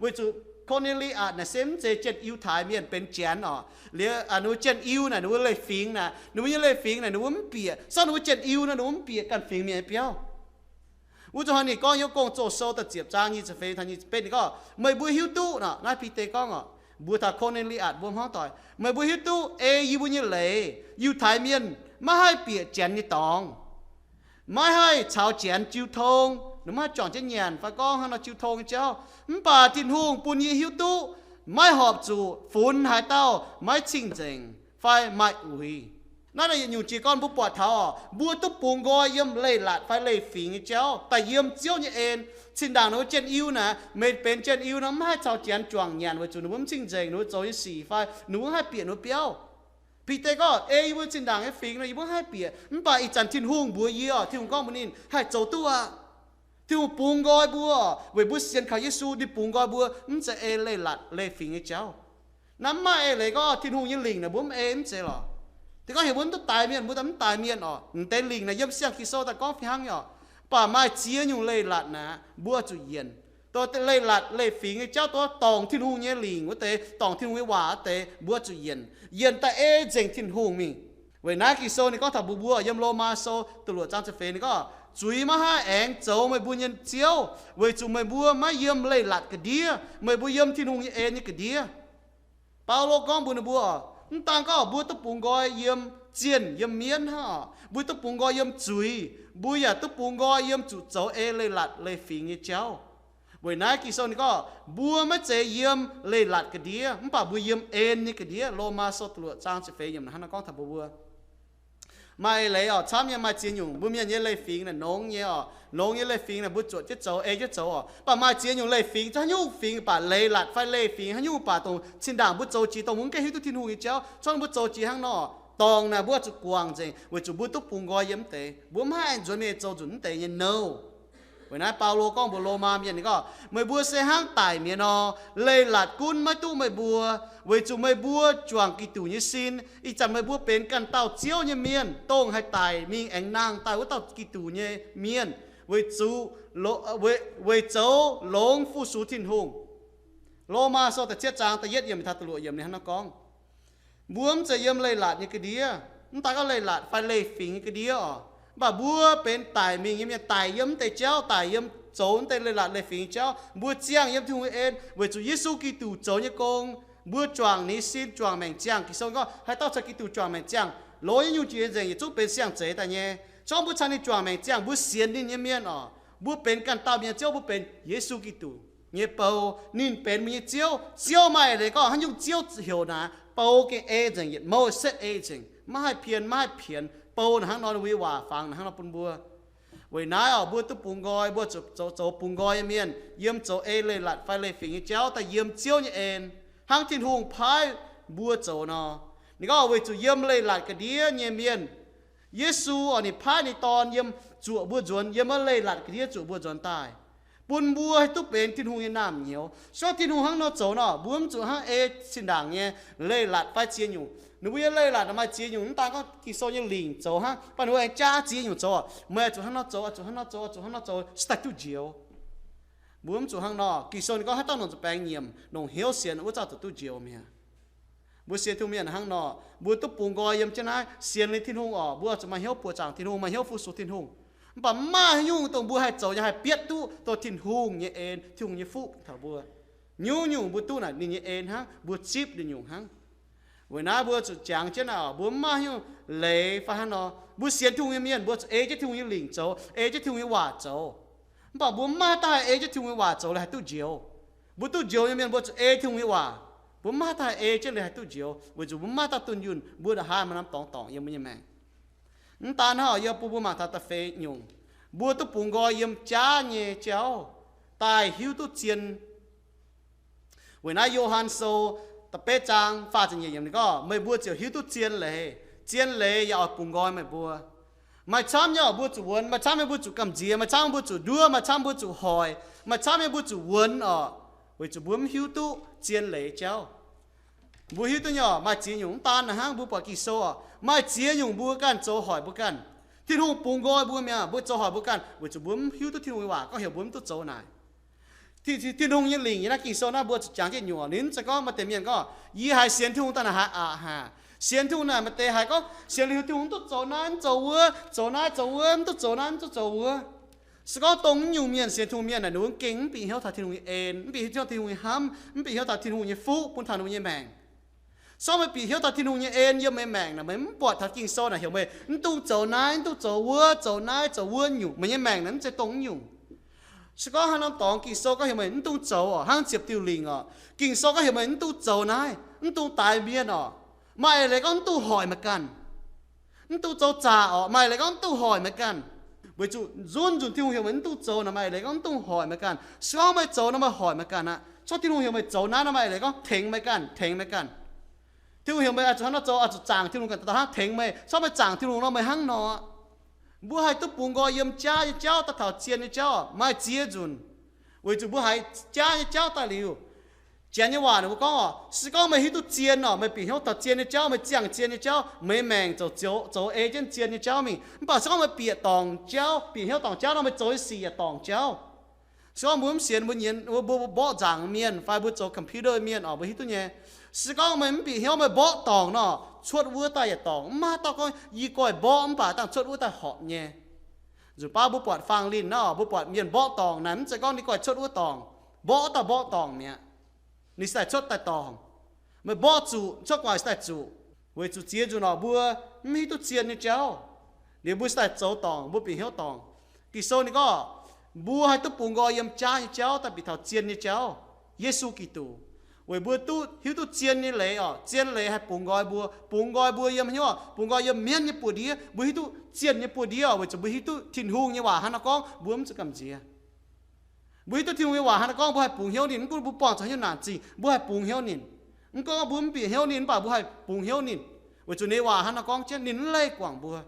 weic zuqc Ko^ne^li^atc naaic se mv zeiz Janx-Yiutai mienh benx Janx oc. Liuz ninh mbuo Janx-Yiu naaic ninh mbuo leiz-fingx naaic, ninh mbuo nyei leiz-fingx naaic ninh mbuo mv bieqc. Sorng ninh mbuo Janx-Yiu nor ninh mbuo mv bieqc ganh fingx mienh nyei biauv. Wuov zuqc hnoi ninh gorngv yiem Gong-Zoh Sou da'ziepc zaang nyic ziepc feix taux nyic ziepc betv ninh gorngv, meih mbuo hiuv duqv nor, naaiv Bide gorngv oc, mbuox taux Ko^ne^li^atc mbuo hmuangv doic, meih mbuo hiuv duqv ei yie mbuo nyei leiz, Yiutai mienh maiv haih bieqc Janx nyei dorngx, maiv haih caux Janx jiu tong, ninh maiv haih juangc jienv nyanc fai gorngv hnangv nor jiu tong nyei jauv. Mv baac Tin-Hungh bun yie hiuv duqv maiv horpc zuqc funx haaix dauh maiv cing-nzengc fai maaih uix. Naaiv yietc nyungc jiez gorn mbuo buatc taux oc, mbuo duqv bungx nqoi yiem leiz-latc fai leiz-fingx nyei jauv daaih yiem Ziouv nyei en. Zinh ndaangc ninh mbuo Janx-Yiu naaic, meih benx Janx-Yiu nor maiv haih caux Janx juangc nyanc weic zuqc ninh mbuo mv cing-nzengc ninh mbuo zoux nyei sic fai ninh mbuo mv haih bieqc ninh mbuo biauv. Bide gorngv, ei yie mbuo zinh ndaangc nyei fingx nor yie mbuo mv haih bieqc. Mv baac ih zanc Tin-Hungh mbuox yie oc, Tin-Hungh gorngv mbuox ninh haih zoux duqv aqv. Tin-Hungh bungx nqoi mbuo, weic mbuo sienx kaux Yesu ninh bungx nqoi mbuo mv zeiz ei leiz-latc leiz-fingx nyei jauv. Naaiv mv maaih eix leiz gorngv Tin-Hungh nyei lingc naaic mbuo mv ei mv zeiz lorqc. Tin-Hungh heuc mbuo mv duqv daix mienh, mbuo daaih mv daix mienh oc. M'deix lingc naaic yiem siang Ging-Sou daaih gorngv fih hnangv nyei oc. Mv baac maaih ziex nyungc leiz-latc naaic mbuo zuqc yienc. Dongh leiz-latc leiz-fingx nyei jauv, dongh dorngc Tin-Hungh nyei lingc wuov deix, dorngc Tin-Hungh nyei waac wuov deix mbuo zuqc yienc. Yienc daaih ei nzengc Tin-Hungh mingh. Weic naaiv Ging-Sou ninh gorngv taux mbuo, mbuo yiem Lomaa Sou da'luoqc zaang ziepc feix ninh gorngv, zuiz maiv haih aengx zoux meih mbuo nyei ziouv, weic zuqc meih mbuo maiv yiem leiz-latc ga'ndiev, meih mbuo yiem Tin-Hungh nyei en nyei ga'ndiev. Baulo gorngv mbuox ninh mbuo, mv daan gorngv mbuo duqv bungx nqoi yiem zienh yiem mienv hnangv oc, mbuo duqv bungx nqoi yiem zuiz, mbuo yaac duqv bungx nqoi yiem zuqc zoux ei leiz-latc leiz-fingx nyei jauv. Weic naaiv Ging-Sou ninh gorngv mbuo maiv zeiz yiem leiz-latc ga'ndiev, mv baac mbuo yiem en nyei ga'ndiev. Lomaa Sou da'luoqc zaang ziepc feix yiemc hnangv naaiv gorngv taux mbuo, mbuo maaih eix leiz oc, camv nyei maaih ziex nyungc. Mbuo mienh nyei leiz-fingx naaic nongx nyei oc. Nongx nyei leiz-fingx naaic mbuo zuoqc jienv zoux, ei jienv zoux oc. Mv baac maaih ziex nyungc leiz-fingx, haaix nyungc fingx baac, leiz-latc fai leiz-fingx haaix nyungc baac, dongh zinh ndaangc mbuo zoux jiex dongh mbuo mv gaengh hiuv duqv Tin-Hungh nyei jauv, corc mbuo zoux jiex hnangv nor, Dorngc naaic mbuo zuqc guangc nzengc weic zuqc mbuo duqv bungx nqoi yiem mv deix. Mbuo mv haih nzuonx mingh zoux nzunc mv deix nyei nouh. Weic naaiv Baulo gorngv mbuox Lomaa mienh, ninh gorngv, meih mbuo se hnangv daic mienh nor, leiz-latc gunv maiv duqv meih mbuo, weic zuqc meih mbuo juangc Giduc nyei sin. Ih zanc meih mbuo benx ganh dauh Ziouv nyei mienh, dongh haih daic mingh aengx nangh daaih wuov dauh Giduc nyei mienh, weic zuqc, weic zoux longx fu-sux Tin-Hungh. Lomaa Sou da'cietv zaang da'yietv yiemc taux da'luoqc yiemc ninh hnangv naaiv gorngv, mbuo mv zeiz yiem leiz-latc nyei ga'ndiev, mv daaih gorngv leiz-latc fai leiz-fingx nyei ga'ndiev oc. Mv baac mbuo benx daic mingh nyei mienh, daic yiem mv deix jauv, daic yiem zoux mv deix leiz-latc leiz-fingx nyei jauv. Mbuo ziangh yiem Tin-Hungh nyei en weic zuqc Yesu Giduc zoux nyei gong. Mbuo juangc ninh sin juangc maengc ziangh. Ging-Sou gorngv haaix dauh caux Giduc juangc maengc ziangh, loz nyei nyungc jiex nzengc yietc zungv benx siang-zeix daaih nyei. Se gorngv mbuo caux ninh juangc maengc ziangh, mbuo sienx ninh nyei mienh oc, mbuo benx ganh dauh mienh nyei ziouv, mbuo benx Yesu Giduc nyei bou. Ninh benx mbuo nyei Ziouv. Ziouv maaih eix leiz gorngv haaix nyungc Ziouv heuc naaic, bou gengh ei nzengc, yietc mouh setv ei nzengc, maiv haih pien, maiv haih pienx. Bou naaic hnangv nor, ninh mbuo nyei waac fangx naaic hnangv nor bun mbuo. Weic naaiv oc, mbuo duqv bungx nqoi, mbuo zuqc zoux, zoux bungx nqoi nyei mienh, yiem zoux ei leiz-latc fai leiz-fingx nyei jauv daaih yiem Ziouv nyei en, hnangv Tin-Hungh paaiv mbuo zoux nor. Ninh gorngv weic zuqc yiem leiz-latc ga'ndiev nyei mienh, Yesu oc, ninh paaiv ninh Dorn yiem, zuoqc mbuo nzuonx, yiem wuov leiz-latc ga'ndiev zuoqc mbuo nzuonx daaih, bun mbuo haih duqv benx Tin-Hungh nyei naamh nyouz. Se gorngv Tin-Hungh hnangv nor zoux nor, mbuo mv zuqc hnangv ei zinh ndaangc nyei leiz-latc fai ziex nyungc. Ninh mbuo nyei leiz-latc naaic maaih ziex nyungc, mv daan gorngv Ging-Sou nyei lingc zoux hnangv, mv baac ninh mbuo aengx jaav ziex nyungc zoux. Meih oix zuqc hnangv nor zoux, oix zuqc hnangv nor zoux, oix zuqc hnangv nor zoux, se daaih duqv njoux. Mbuo mv zuqc hnangv nor. Ging-Sou ninh gorngv haaix dauh nongc zuqc baengx nyiemc, nongc hnyouv sienx, wuov dauh zuqc duqv njoux mi'aqv. Mbuo sienx Tin-Hungh mienh hnangv nor, mbuo duqv bungx nqoi yiem jienv naaiv sienx liuz Tin-Hungh oc, mbuo zuqc maaih hnyouv buoqc zaangc Tin-Hungh, maaih hnyouv fu-sux Tin-Hungh. Mv baac mv maaih haaix nyungc dongh mbuo haih zoux nyei haih bietv duqv dongh Tin-Hungh nyei en, Tin-Hungh nyei fuqv taux mbuo. Nyungc-nyungc mbuo duqv naaic ninh nyei en hnangv, mbuo zipv ninh nyungc hnangv. Weic naaiv mbuo zuqc jangx jienv naaic oc, mbuo mv maaih haaix nyungc leiz fai hnangv nor. Mbuo sienx Tin-Hungh nyei mienh, mbuo zuqc ei jienv Tin-Hungh nyei lingc zoux, ei jienv Tin-Hungh nyei waac zoux. Mv baac mbuo mv maaih haaix dauh haih ei jienv Tin-Hungh nyei waac zoux leiz haih duqv njoux. Mbuo duqv njoux nyei mienh, mbuo zuqc ei Tin-Hungh nyei waac. Mbuo mv maaih haaix dauh haih ei jienv leiz haih duqv njoux, weic zuqc mbuo mv maaih dauh dunh yunh mbuo ndongc haaix maaih norm dorngx dorngc yiem mbuo nyei maengc. Mv daan hnangv, yiem bun mbuo mangc taux da'feix nyungc, mbuo duqv bungx nqoi yiem jaav nyei jauv daaih hiuv duqv zien. Weic naaiv Yo^han Sou da'betv zaang faah ziepc nyeic yiemc ninh gorngv, meih mbuo ziouc hiuv duqv zien leiz. Zien leiz yaac oix bungx nqoi meih mbuo. Maaih camv nyei oc, mbuo zuqc wuonx. Maaih camv nyei mbuo zuqc gamh nziex. Maaih camv mbuo zuqc nduov. Maaih camv mbuo zuqc hoic. Maaih camv nyei mbuo zuqc wuonx oc, weic zuqc mbuo mv hiuv duqv zien leiz jauv. Mbuo hiuv duqv nyei oc, maaih ziex nyungc, mv daan naaic hnangv, mbuo buatc Ging-Sou oc, maaih ziex nyungc mbuo ganh zoux hoic mbuo ganh. Tin-Hungh bungx nqoi mbuo mi'aqv, mbuo zoux hoic mbuo ganh, weic zuqc mbuo mv hiuv duqv Tin-Hungh nyei waac gorngv heuc mbuo mv duqv zoux naaic. Tin, Tin-Hungh nyei lingc yiem naaiv Ging-Sou naaiv mbuo zuqc jangx jienv nyungc oc. Ninh mv zeiz gorngv maaih deix mienh gorngv, yie haiz sienx Tin-Hungh daaih naaic haiz aqc haic. Sienx Tin-Hungh naaic maaih deix haiz gorngv sienx liuz Tin-Hungh mv duqv zoux naaiv mv zoux wuov, zoux naaiv zoux wuov, mv duqv zoux naaiv mv duqv zoux wuov. Se gorngv dongh mv nyungc mienh sienx Tin-Hungh mienh naaic, ninh mbuo gengh mv bieqc hnyouv taux Tin-Hungh nyei en, mv bieqc hnyouv taux Tin-Hungh nyei hnamv, mv bieqc hnyouv taux Tin-Hungh nyei fuqv bun taux ninh mbuo nyei maengc. Se gorngv meih bieqc hnyouv taux Tin-Hungh nyei en yiem meih maengc naaic, meih mv buatc taux Ging-Sou naaic heuc meih mv dungx zoux naaiv, mv dungx zoux wuov, zoux naaiv zoux wuov nyungc, meih nyei maengc naaic mv zeiz dongh mv nyungc. Se gorngv hnangv norm dorngx Ging-Sou gorngv heuc meih mv dungx zoux oc, hnangv ziepc diuh lingc oc, Ging-Sou gorngv heuc meih mv dungx zoux naaiv, mv dungx daix mienh oc, maaih eix leiz gorngv mv dungx hoic meih ganh. Mv dungx zoux zaqc oc, maaih eix leiz gorngv mv dungx hoic meih ganh. Weic zuqc nzunc nzunc Tin-Hungh heuc meih mv dungx zoux naaic, maaih eix leiz gorngv mv dungx hoic meih ganh. Se gorngv meih zoux nor, meih hoic meih ganh aqv. Se gorngv Tin-Hungh heuc meih zoux naaiv nor, maaih eix leiz gorngv tengx meih ganh, tengx meih ganh. Tin-Hungh heuc meih oix zuqc hnangv nor zoux, oix zuqc zaangc Tin-Hungh ganh daaih hnangv tengx meih. Se gorngv meih zaangc Tin-Hungh nor, meih hnangv nor. Mbuo haih duqv bungx nqoi yiem jaav nyei jauv daaih taux zien nyei jauv maaih ziex nzunc. Weic zuqc mbuo haiz jaav nyei jauv daaih liuz, Janx nyei waac ninh mbuo gorngv oc, se gorngv meih hiuv duqv zien oc, meih bieqc hnyouv taux zien nyei jauv, meih ziangh zien nyei jauv, meih maengc ziouc zoux, zoux ei jienv zien nyei jauv mingh. Mv baac se gorngv meih bieqc dorngc jauv, bieqc hnyouv dorngc jauv nor, meih zoux nyei sic yaac dorngc jauv. Se gorngv mbuo mv sienx, mbuo nyienz, mbuo, mbuo mborqv nzaangc mienh fai mbuo zoux computer mienh oc, mbuo hiuv duqv nyei. Se gorngv meih mv bieqc hnyouv, meih mborqv dorngc nor, cuotv wuov daaih yaac dorngc. Mv maaih dauh gorngv yie goiv mborqv mv baac dangh cuotv wuov daaih horpc nyei. Nzunc baav mbuo buatc Fangx Linh nor, mbuo buatc mienh mborqv dorngc naaic, mv zeiz gorngv ninh goiv cuotv wuov dorngc, mborqv daaih mborqv dorngc mi'aqv. Ninh se daaih cuotv daaih dorngc. Meih mborqv zuqc, cuotv gu'nguaaic se daaih zuqc. Weic zuqc ziex nzunc nor mbuo mv hiuv duqv zien nyei jauv, liuz mbuo se daaih zoux dorngc, mbuo bieqc hnyouv dorngc. Ging-Sou ninh gorngv, mbuo haih duqv bungx nqoi yiem jaav nyei jauv daaih bieqc taux zien nyei jauv, Yesu Giduc. Weic mbuo duqv hiuv duqv zien nyei leiz oc, zien leiz haih bungx nqoi mbuo, bungx nqoi mbuo yiem hnyouv, bungx nqoi yiem mienv nyei buoz-ndiev. Mbuo hiuv duqv zienh nyei buoz-ndiev oc, weic zuqc mbuo hiuv duqv Tin-Hungh nyei waac hnangv nor gorngv, mbuo mv zuqc gamh nziex. Mbuo hiuv duqv Tin-Hungh nyei waac hnangv nor gorngv, mbuo haih bungx hnyouv ninh. Mv gunv mbuo buangh zuqc haaix nyungc naanc zingh, mbuo haih bungx hnyouv ninh. Mv gunv mbuo mv bieqc hnyouv ninh, mv baac mbuo haih bungx hnyouv ninh. Weic zuqc ninh waac hnangv nor gorngv jienv, ninh mv leih guangc mbuo.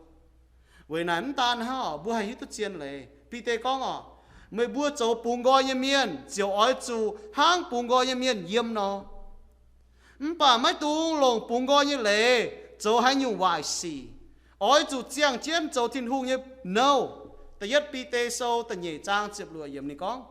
Weic naaic mv daan hnangv oc, mbuo haih hiuv duqv zien leiz. Bide gorngv oc, meih mbuo zoux bungx nqoi nyei mienh ziouc oix zuqc hnangv bungx nqoi nyei mienh yiem nor. Mv baac maiv dungx longc bungx nqoi nyei leiz zoux haaix nyungc waaic sic. Oix zuqc ziangh jienv zoux Tin-Hungh nyei nouh. Da'yietv Bide Sou da'nyeic zaang ziepc luoqc yiemc ninh gorngv,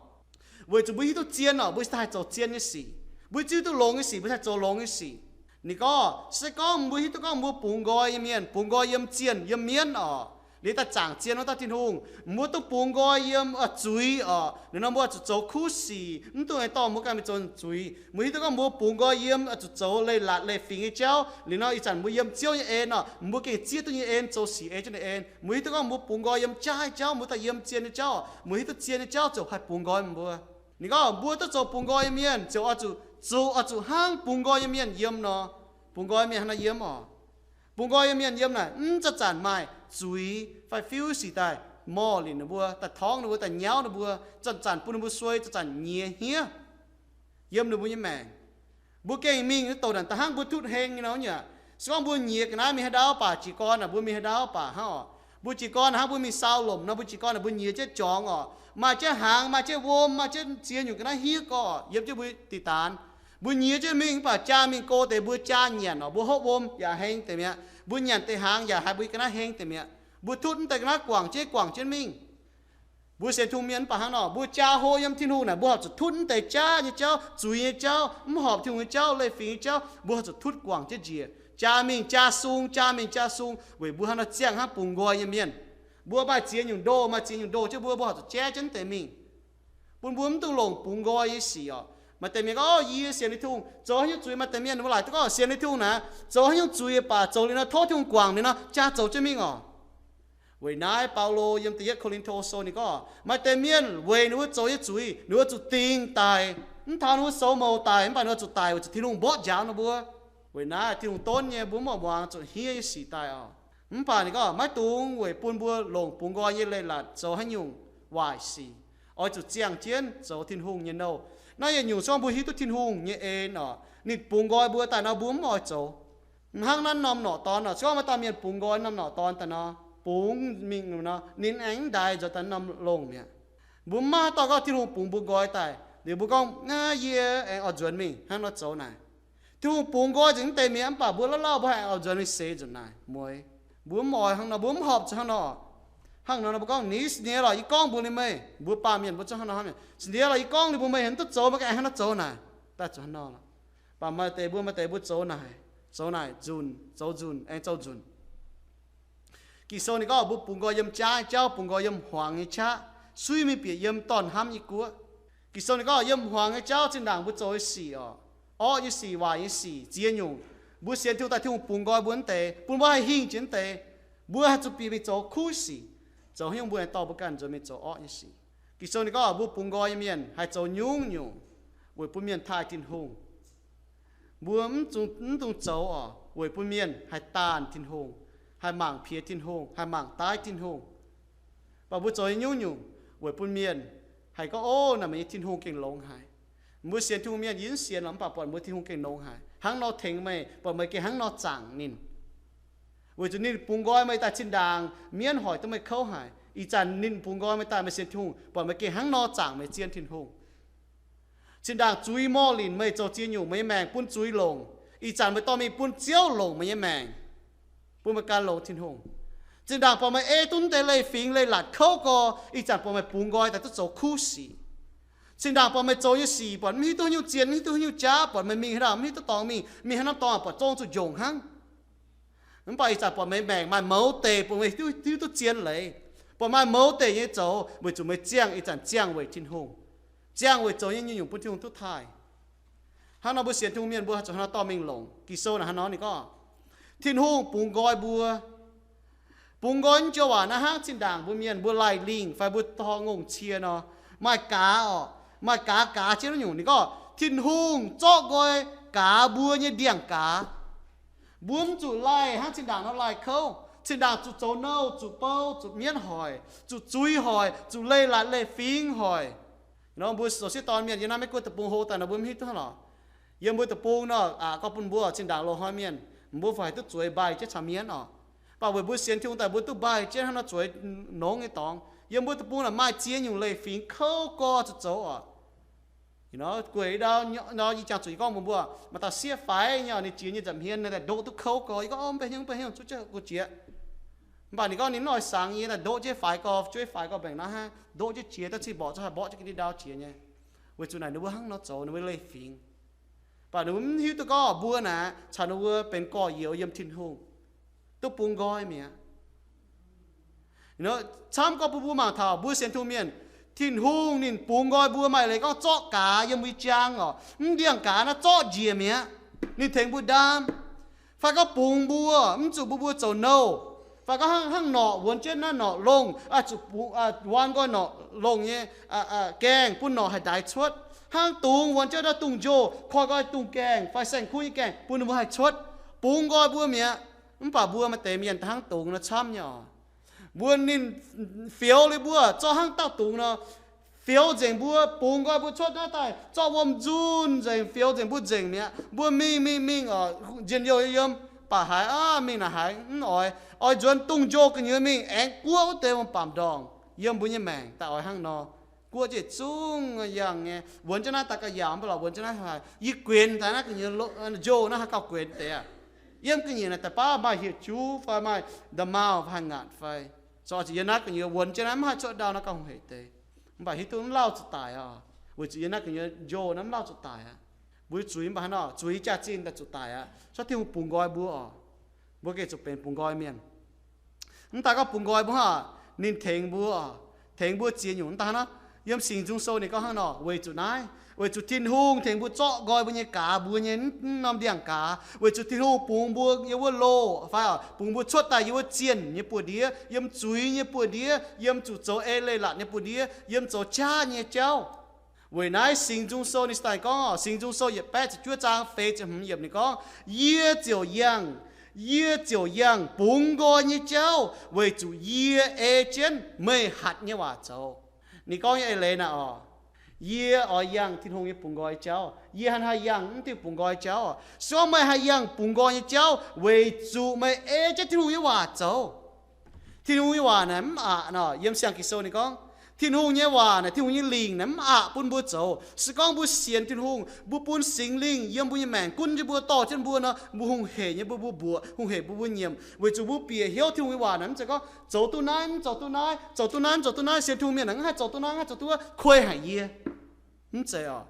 weic zuqc mbuo hiuv duqv zien oc, mbuo cingx daaih haih zoux zien nyei sic. Mbuo hiuv duqv longx nyei sic, mbuo haih zoux longx nyei sic. Ninh gorngv, se gorngv mbuo hiuv duqv gorngv mbuo bungx nqoi nyei mienh, bungx nqoi yiem zienh yiem mienv oc, liuz daaih zaangc zien wuov dauh Tin-Hungh, mbuo duqv bungx nqoi yiem zuiz oc, liuz nor mbuo zuqc zoux kuv sic, mv dungx aengx dorh mbuo ganh mingh zoux zuiz. Mbuo hiuv duqv gorngv mbuo bungx nqoi yiem zuqc zoux leiz-latc leiz-fingx nyei jauv, liuz nor ih zanc mbuo yiem Ziouv nyei en oc, mbuo gengh zieqv duqv nyei en, zoux sic ei jienv nyei en. Mbuo hiuv duqv gorngv mbuo bungx nqoi yiem jaav nyei jauv, mbuo daaih yiem zien nyei jauv, mbuo hiuv duqv zien nyei jauv ziouc haih bungx nqoi mbuo. Ninh gorngv mbuo duqv zoux bungx nqoi nyei mienh ziouc oix zuqc, zuqc oix zuqc hnangv bungx nqoi nyei mienh yiem nor. Bungx nqoi mienh hnangv naaiv yiem oc. Bungx nqoi nyei mienh yiem naaic mv zanc-zanc maaih zuiz fai fiuv sic daaih morh linc ninh mbuo, daaih torngv ninh mbuo, daaih nyauv ninh mbuo, zanc-zanc bun ninh mbuo suei, zanc-zanc nyiex hniev. Yiem ninh mbuo nyei maengc, mbuo gengh mingh douc naaic da'hnangv mbuo tutv heng nyei nor nyei aqv. Se gorngv mbuo nyiex ga'naaiv mingh haaix ndau baac, jiez gorn naaic mbuo mingh haaix ndau baac hnangv oc, mbuo jiez gorn hnangv mbuo mingh saau lomc nor, mbuo jiez gorn naaic mbuo nyiex jienv jorngx oc, maaih jienv hnaangx, maaih jienv wuom, maaih jienv ziex nyungc ga'naaiv hniev gorx yiem jienv mbuo diqc daanx. Mbuo nyiex jienv mingh mv baac jaa mingh go deix mbuo jaa nyanc oc, mbuo hopv wuom yaac heng deix mi'aqv, mbuo nyanc deix hnaangx yaac haiz mbuo ga'naaiv heng deix mi'aqv. Mbuo tutv mv deix ga'naaiv guangc jienv guangc jienv mingh. Mbuo sienx Tin-Hungh mienh mv baac hnangv nor, mbuo jaa hlo yiem Tin-Hungh naaic, mbuo horpc zuqc tutv mv deix jaav nyei jauv, zuiz nyei jauv, mv horpc Tin-Hungh nyei jauv, leiz-fingx nyei jauv, mbuo horpc zuqc tutv guangc jienv njiec, jaa mingh jaa sung, jaa mingh jaa sung, weic mbuo hnangv nor ziangh hnangv bungx nqoi nyei mienh. Mbuo maaih ziex nyungc ndoh, maaih ziex nyungc ndoh jienv mbuo, mbuo horpc zuqc jaiv jienv deix mingh. Bun mbuo mv dungx longc bungx nqoi nyei sic oc. Maaih deix mienh gorngv, Yie sienx Tin-Hungh, zoux haaix nyungc zuiz? Maaih deix mienh mbuo laaic duqv gorngv sienx Tin-Hungh naaic, zoux haaix nyungc zuiz baac zoux liuz nor tov Tin-Hungh guangc liuz nor jaa zoux jienv mingh oc. Weic naaiv Baulo yiem da'yietv Ko^lin^to Sou ninh gorngv, maaih deix mienh weic ninh mbuo zoux nyei zuiz, ninh mbuo zuqc dingc daic, mv taux ninh mbuo soux mouc daic, mv baac ninh mbuo zuqc daic weic zuqc Tin-Hungh mborqv njaaux ninh mbuo. Weic naaiv Tin-Hungh donv nyei, mbuo mv oix muangx, zuqc hniev nyei sic daaih oc. Mv baac ninh gorngv maiv dungx weic bun mbuo longc bungx nqoi nyei leiz-latc zoux haaix nyungc waaic sic. Oix zuqc ziangh jienv zoux Tin-Hungh nyei nouh. Naaiv yietc nyungc se gorngv mbuo hiuv duqv Tin-Hungh nyei en oc, ninh bungx nqoi mbuo daaih nor mbuo mv oix zoux. Hnangv naaiv norm norqc dorn oc, se gorngv maaih dauh mienh bungx nqoi norm norqc dorn daaih nor, bungx mingh nor, ninh aengx mv ndaix nzuonx daaih norm longh mi'aqv. Mbuo mv maaih haaix dauh gorngv Tin-Hungh bungx mbuo nqoi daaih liuz mbuo gorngv, Naaiv yie aengx oix nzuonx mingh hnangv nor zoux naaic. Tin-Hungh bungx nqoi nzengc mv deix mi'aqv, mv baac mbuo la'lauh mbuo haih oix nzuonx mingh seix nzunc naaic mueiz. Mbuo mv oix hnangv nor, mbuo mv horpc zuqc hnangv nor. Hnangv nor mbuo gorngv, Ninh nyei lorqc, yie gorngv mbuox ninh meih. Mbuo baamh mienh mbuo zungv hnangv nor hnamv, Sin ndiev lorqc, yie gorngv ninh mbuo meih haaix duqv zoux, meih ganh aengx hnangv nor zoux naaic. Daaih zuqc hnangv nor lorqc. Mv baac maaih deix mbuo, maaih deix mbuo zoux naaic, zoux naaic nzunc, zoux nzunc, aengx zoux nzunc. Ging-Sou ninh gorngv mbuo bungx nqoi yiem jaav nyei jauv, bungx nqoi yiem hmuangx nyei qaqv, suiv mingh bieqc yiem dorn hnamv nyei guoqv. Ging-Sou ninh gorngv yiem hmuangx nyei jauv zinh ndaangc mbuo zoux nyei sic oc, orqv nyei sic, waaic nyei sic, ziex nyungc. Mbuo sienx Tin-Hungh daaih, Tin-Hungh bungx nqoi mbuo wuov deix, bun mbuo haih hingh jiex wuov deix. Mbuo haih zuqc bieqc mingh zoux kuv sic. Zoux haaix nyungc mbuo aengx dorh mbuo ganh nzuonx mingh zoux orqv nyei sic. Ging-Sou ninh gorngv mbuo bungx nqoi nyei mienh haih zoux nyungc-nyungc weic bun mienh taaih Tin-Hungh. Mbuo mv dungx zoux oc weic bun mienh haih daanh Tin-Hungh, haih mangc piex Tin-Hungh, haih mangc daaih Tin-Hungh. Mv baac mbuo zoux nyei nyungc-nyungc weic bun mienh haih gorngv, Ov, naaic meih nyei Tin-Hungh gengh longx haic. Mbuo sienx Tin-Hungh mienh yie mv sienx lorqc, mv baac buatc mbuo Tin-Hungh gengh longx haic, hnangv nor tengx meih, buatc meih gengh hnangv nor zaangc ninh. Weic zuqc ninh bungx nqoi meih daaih zinh ndaangc mienv hoic duqv meih kouv haic. Ih zanc ninh bungx nqoi meih daaih, meih sienx Tin-Hungh, buatc meih gengh hnangv nor zaangc meih zien Tin-Hungh. Zinh ndaangc zuiz morh linc meih zoux ziex nyungc, meih nyei maengc bun zuiz longc. Ih zanc meih dorh mingh bun Ziouv longc meih nyei maengc, bun meih gan longx Tin-Hungh. Zinh ndaangc buatc meih ei duqv deix leiz-fingx leiz-latc kouv gorx, ih zanc buatc meih bungx nqoi daaih duqv zoux kuv sic. Zinh ndaangc buatc meih zoux nyei sic buatc mv hiuv duqv haaix nyungc zien, mv hiuv duqv haaix nyungc jaav, buatc meih mingh haaix dauh mv hiuv duqv dorngx mingh, mingh haaix norm dorngx buatc zong zuqc njongc hnangv. Mv baac ih zanc buatc meih maengc maaih mouz deic, buatc meih hiuv duqv zien leiz, buatc maaih mouz deic nyei zoux, weic zuqc meih ziangh, ih zanc ziangh weic Tin-Hungh, ziangh weic zoux nyei nyungc-nyungc bun Tin-Hungh duqv taaih. Hnangv nor mbuo sienx Tin-Hungh mienh mbuo zuqc hnangv nor dorh mingh longc. Ging-Sou naaic hnangv nor ninh gorngv, Tin-Hungh bungx nqoi mbuo. Bungx nqoi naaiv joux waac naaiv hnangv zinh ndaangc mbuo mienh mbuo laih lingh fai mbuo tor ngongh cie nor, maaih gaax oc, maaih gaax gaax jienv wuov nyungc. Ninh gorngv Tin-Hungh zorqv nqoi gaax mbuo nyei ndiangx-gaaz. Mbuo mv zuqc laih hnangv zinh ndaangc nor laih kouv. Zinh ndaangc zuqc zoux nouh, zuqc bou, zuqc mienv hoic, zuqc zuiz hoic, zuqc leiz-latc leiz-fingx hoic. Nor mbuo zoux sieqv dorn mienh yiem naaiv Meiv Guoqv deic-bung hlo daaih nor mbuo mv hiuv duqv lorqc. Yiem mbuo deic-bung nor, aa, gorngv bun mbuo zinh ndaangc loz-hnoi mienh, Mbuo fai duqv zueiz mbaih jienv caux mienh oc. Mv baac weic mbuo sienx Tin-Hungh daaih mbuo duqv mbaih jienv hnangv nor zueiz nongx nyei dorngx. Yiem mbuo deic-bung naaic maaih ziex nyungc leiz-fingx kouv gorx zuqc zoux oc. Gueic ndau, ndau yie jangx zuqc yie gorngv mbuox mbuo, maaih dauh sieqv faix nyei, ninh jiex nyei nza'hmien ninh daaih ndoqv duqv kouv gorx. Yie gorngv, Mv baac hnyouv, mv baac hnyouv, zuqc jienv gu'jiex. Mv baac ninh gorngv ninh mv oix sangx, yie daaih ndoqv jienv faix gorx, jueiv faix gorx mbaengc naaiv hnangv, ndoqv jienv jiex, da'cih mborqc zungv haih mborqv jienv ga'ndiev ndau jiex nyei. Weic zuqc naaic ninh mbuo hnangv nor zoux, ninh mbuo leiz-fingx. Mv baac ninh mbuo mv hiuv duqv gorngv mbuo naaic caux ninh mbuo benx gorx-youz yiem Tin-Hungh, duqv bungx nqoi mi'aqv. Camv gorngv bun mbuo mangc taux mbuo sienx Tin-Hungh mienh, Tin-Hungh ninh bungx nqoi mbuo, maaih leiz gorngv zorqv gaax yiem mbuo nyei jaang oc. Mv ndiangx-gaax naaiv zorqv njiec mi'aqv. Ninh tengx mbuo ndaam, fai gorngv bungx mbuo mv zuqc mbuo mbuo zoux nouh, fai gorngv hnangv, hnangv norqc wuonx jienv naaiv norqc longh, zuqc bungx, waan nqoi norqc longh nyei gaengh bun norqc haih ndaix cuotv. Hnangv dungz wuonx jienv naaiv dungz-njoh, koi nqoi dungz gaengh fai saeng-kuv nyei gaengh bun ninh mbuo haih cuotv. Bungx nqoi mbuo mi'aqv. Mv baac mbuo maaih deix mienh da'hnangv dungz nor camv nyei oc. Mbuo ninh fioux liuz mbuo zorqv hnangv dauh dungz nor, fioux nzengc mbuo, bungx nqoi mbuo cuotv naaiv daaih, zorqv wuom nzunh nzengc, fioux nzengc mbuo nzengc mi'aqv. Mbuo mingh mingh mingh oc, njien-youh yiem, baac haiz aav mingh naaic haiz mv oix, oix nzuonx dungz-njoh gu'nyuoz mingh, aengx guoqv wuov deix wuom-baamc ndorngh yiem mbuo nyei maengc daaih oix hnangv nor. Guoqv jienv zungv yangh nyei, wuonx jienv naaiv daaih gauh yaauc, mv baac lorqc wuonx jienv naaiv haiz yie guenx daaih naaiv gu'nyuoz njoh naaiv haih gauh guenx deix aqv. Yiem ga'nyiec naaic daaih baav maaih hieh juv fai maaih nda'maauh fai haih ngaatc fai. Corc zuqc yiem naaiv gu'nyuoz wuonx jienv naaiv mv haih cuotv ndau naaiv gauh hungh heic deix. Mv baac hiuv duqv mv lauh zuqc daic oc, weic zuqc yiem naaiv gu'nyuoz njoh naaiv mv lauh zuqc daic aqv. Mbuo zuiz mv baac hnangv nor, zuiz jaax-zinh daaih zuqc daic aqv. Corc Tin-Hungh bungx nqoi mbuo oc. Mbuo gengh zuqc benx bungx nqoi mienh. Mv daaih gorngv bungx nqoi mbuo hnangv, ninh tengx mbuo, tengx mbuo ziex nyungc. Mv daaih hnangv nor, yiem Singx Nzung Sou ninh gorngv hnangv nor, weic zuqc naaiv, weic zuqc Tin-Hungh tengx mbuo zorqv nqoi mbuo nyei gaax, mbuo nyei mv norm ndiangx-gaax, weic zuqc Tin-Hungh bungx mbuo yiem wuov loh fai bungx mbuo cuotv daaih yiem wuov zienh nyei buoz-ndiev, yiem zuiz nyei buoz-ndiev, yiem zuqc zoux ei leiz-latc nyei buoz-ndiev, yiem zoux qaqv nyei jauv. Weic naaiv Singx Nzung Sou ninh daaih gorngv, Singx Nzung Sou yietc baeqv ziepc juov zaang feix ziepc hmz yiemc ninh gorngv, Yie ziouc yangh, yie ziouc yangh bungx nqoi nyei jauv, weic zuqc yie ei jienv meih hatc nyei waac zoux. Ninh gorngv nyei eix leiz naaic oc, yie oix yangh Tin-Hungh nyei bungx nqoi jauv. Yie hnangv haaix yangh mv diuh bungx nqoi jauv? Se gorngv meih haih yangh bungx nqoi nyei jauv, weic zuqc meih ei jienv Tin-Hungh nyei waac zoux. Tin-Hungh nyei waac naaic mv aqc nor, yiem siang Ging-Sou ninh gorngv, Tin-Hungh nyei waac naaic, Tin-Hungh nyei lingc naaic mv aqc bun mbuo zoux. Se gorngv mbuo sienx Tin-Hungh, mbuo bun Singx Lingh yiem mbuo nyei maengc gunv jienv mbuo, dorh jienv mbuo nor, mbuo hungh heic nyei mbuo, mbuo mbuoqc, hungh heic mbuo, mbuo nyiemc, weic zuqc mbuo bieqc hnyouv Tin-Hungh nyei waac naaic mv zeiz gorngv zoux duqv naaiv, mv zoux duqv naaiv, zoux duqv naaiv, mv zoux duqv naaiv, sienx Tin-Hungh mienh naaic mv haih zoux duqv naaiv, mv haih zoux duqv wuov, kuei haic yie. Mv zeiz oc.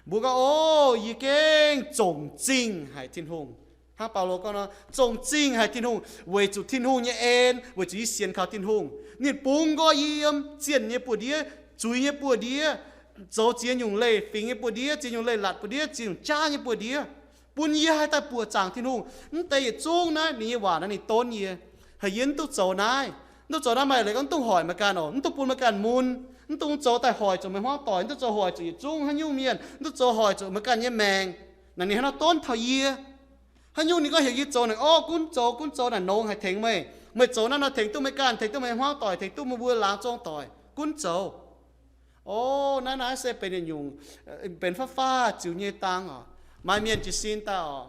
Mbuo gorngv, O, yie gengh zongc zingh haic Tin-Hungh. Hnangv Baulo gorngv nor, zongc zingh haic Tin-Hungh weic zuqc Tin-Hungh nyei en, weic zuqc yie sienx kaux Tin-Hungh. Ninh bungx nqoi yie yiem zienh nyei buoz-ndiev, zuiz nyei buoz-ndiev, zoux ziex nyungc leiz-fingx nyei buoz-ndiev, ziex nyungc leiz-latc buoz-ndiev, ziex nyungc jaav nyei buoz-ndiev, bun yie haih daaih buoqc zaangc Tin-Hungh. Mv deix yietc zungv naaiv ninh nyei waac naaiv ninh donv yie, haiz yie mv duqv zoux naaiv, mv duqv zoux naaiv. Maaih leiz gorngv mv dungx hoic meih ganh oc, mv dungx bun meih ganh mun, mv dungx zoux daaih hoic zuqc meih hmuangv doic, mv dungx zoux hoic zuqc yietc zungv haaix nyungc mienh, mv dungx zoux hoic zuqc meih ganh nyei maengc. Naaic ninh hnangv nor donv taux yie. Haaix nyungc ninh gorngv heuc yie zoux naaic, O, gunv zoux, gunv zoux naaic, nongx haic tengx meih. Meih zoux naaiv nor tengx duqv meih ganh, tengx duqv meih hmuangv doic, tengx duqv meih mbuo laangz zong doic. Gunv zoux. O, naaiv naaiv se benx yietc nyungc, benx fa'faah ziux nyei dang oc. Maaih mienh jiez sin daaih oc,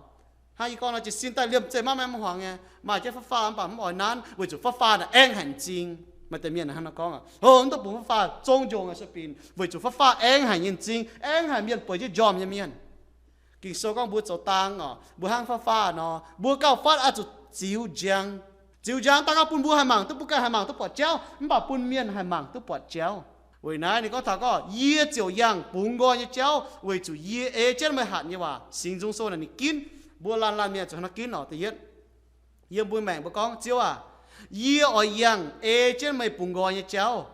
hnangv yie gorngv nor, jiez sin daaih liemh zeih maiv maaih hmuangx nyei, maaih jienv fa'faah mv baac mv oix nanv, weic zuqc fa'faah naaic aengv haic m'zing. Maaih deix mienh hnangv nor gorngv, O, mv dungx bungx fa'faah, zong njongc aqv, sueih binc, weic zuqc fa'faah aengv haic nyei m'zing, aengv haic mienh bueix jienv njormh nyei mienh. Ging-Sou gorngv mbuo zoux dang oc, mbuo hnangv fa'faah nor, mbuo gauh fatv oix zuqc ziux njang. Ziux njang daaih gauh bun mbuo haih mangc duqv, mbuo ganh haih mangc duqv buatc jauv, mv baac bun mienh haih mangc duqv buatc jauv. Weic naaiv ninh gorngv taux gorngv, Yie ziouc yangh bungx nqoi nyei jauv, weic zuqc yie ei jienv meih hatc nyei waac. Singx Nzung Sou naaic ninh ginv, mbuo laanh laanh mienh zuqc hnangv nor ginv oc. Da'yietv, yiem mbuo maengc mbuo gorngv, Ziouv aac, yie oix yangh ei jienv meih bungx nqoi nyei jauv.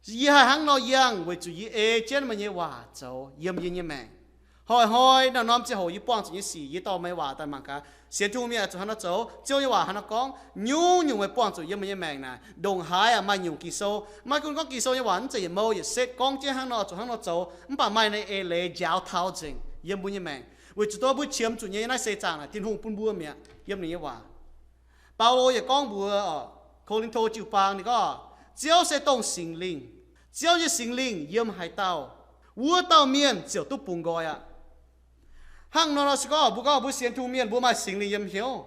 Yie haih hnangv nor yangh weic zuqc yie ei jienv meih nyei waac zoux yiem yie nyei maengc. Hnoi-hnoi naaiv norm ziangh hoc yie buangh zuqc nyei sic, yie dorh meih nyei waac daaih mangc gaax. Sienx Tin-Hungh mienh zuqc hnangv nor zoux. Ziouv nyei waac hnangv nor gorngv, nyungc-nyungc meih buangh zuqc yiem meih nyei maengc naaic, ndongc haaix maaih nyungc Ging-Sou, maiv gunv gorngv Ging-Sou nyei waac mv zeiz yietc mouh yietc setv gorngv jienv hnangv nor zuqc hnangv nor zoux, mv baac maaih ninh eix leiz njaaux taux nzengc yiem mbuo nyei maengc, weic zuqc dongh mbuo qiemx zuqc nyei naaiv seix zaangc naaic Tin-Hungh bun mbuo mi'aqv yiem ninh nyei waac. Baulo yaac gorngv mbuox Ko^lin^to jiu-baang ninh gorngv, Ziouv se dongh Singx Lingh. Ziouv nyei Singx Lingh yiem haaix dauh, wuov dauh mienh ziouc duqv bungx nqoi aqv. Hnangv nor nor se gorngv mbuo gorngv mbuo sienx Tin-Hungh mienh mbuo maaih Singx Lingh yiem hnyouv,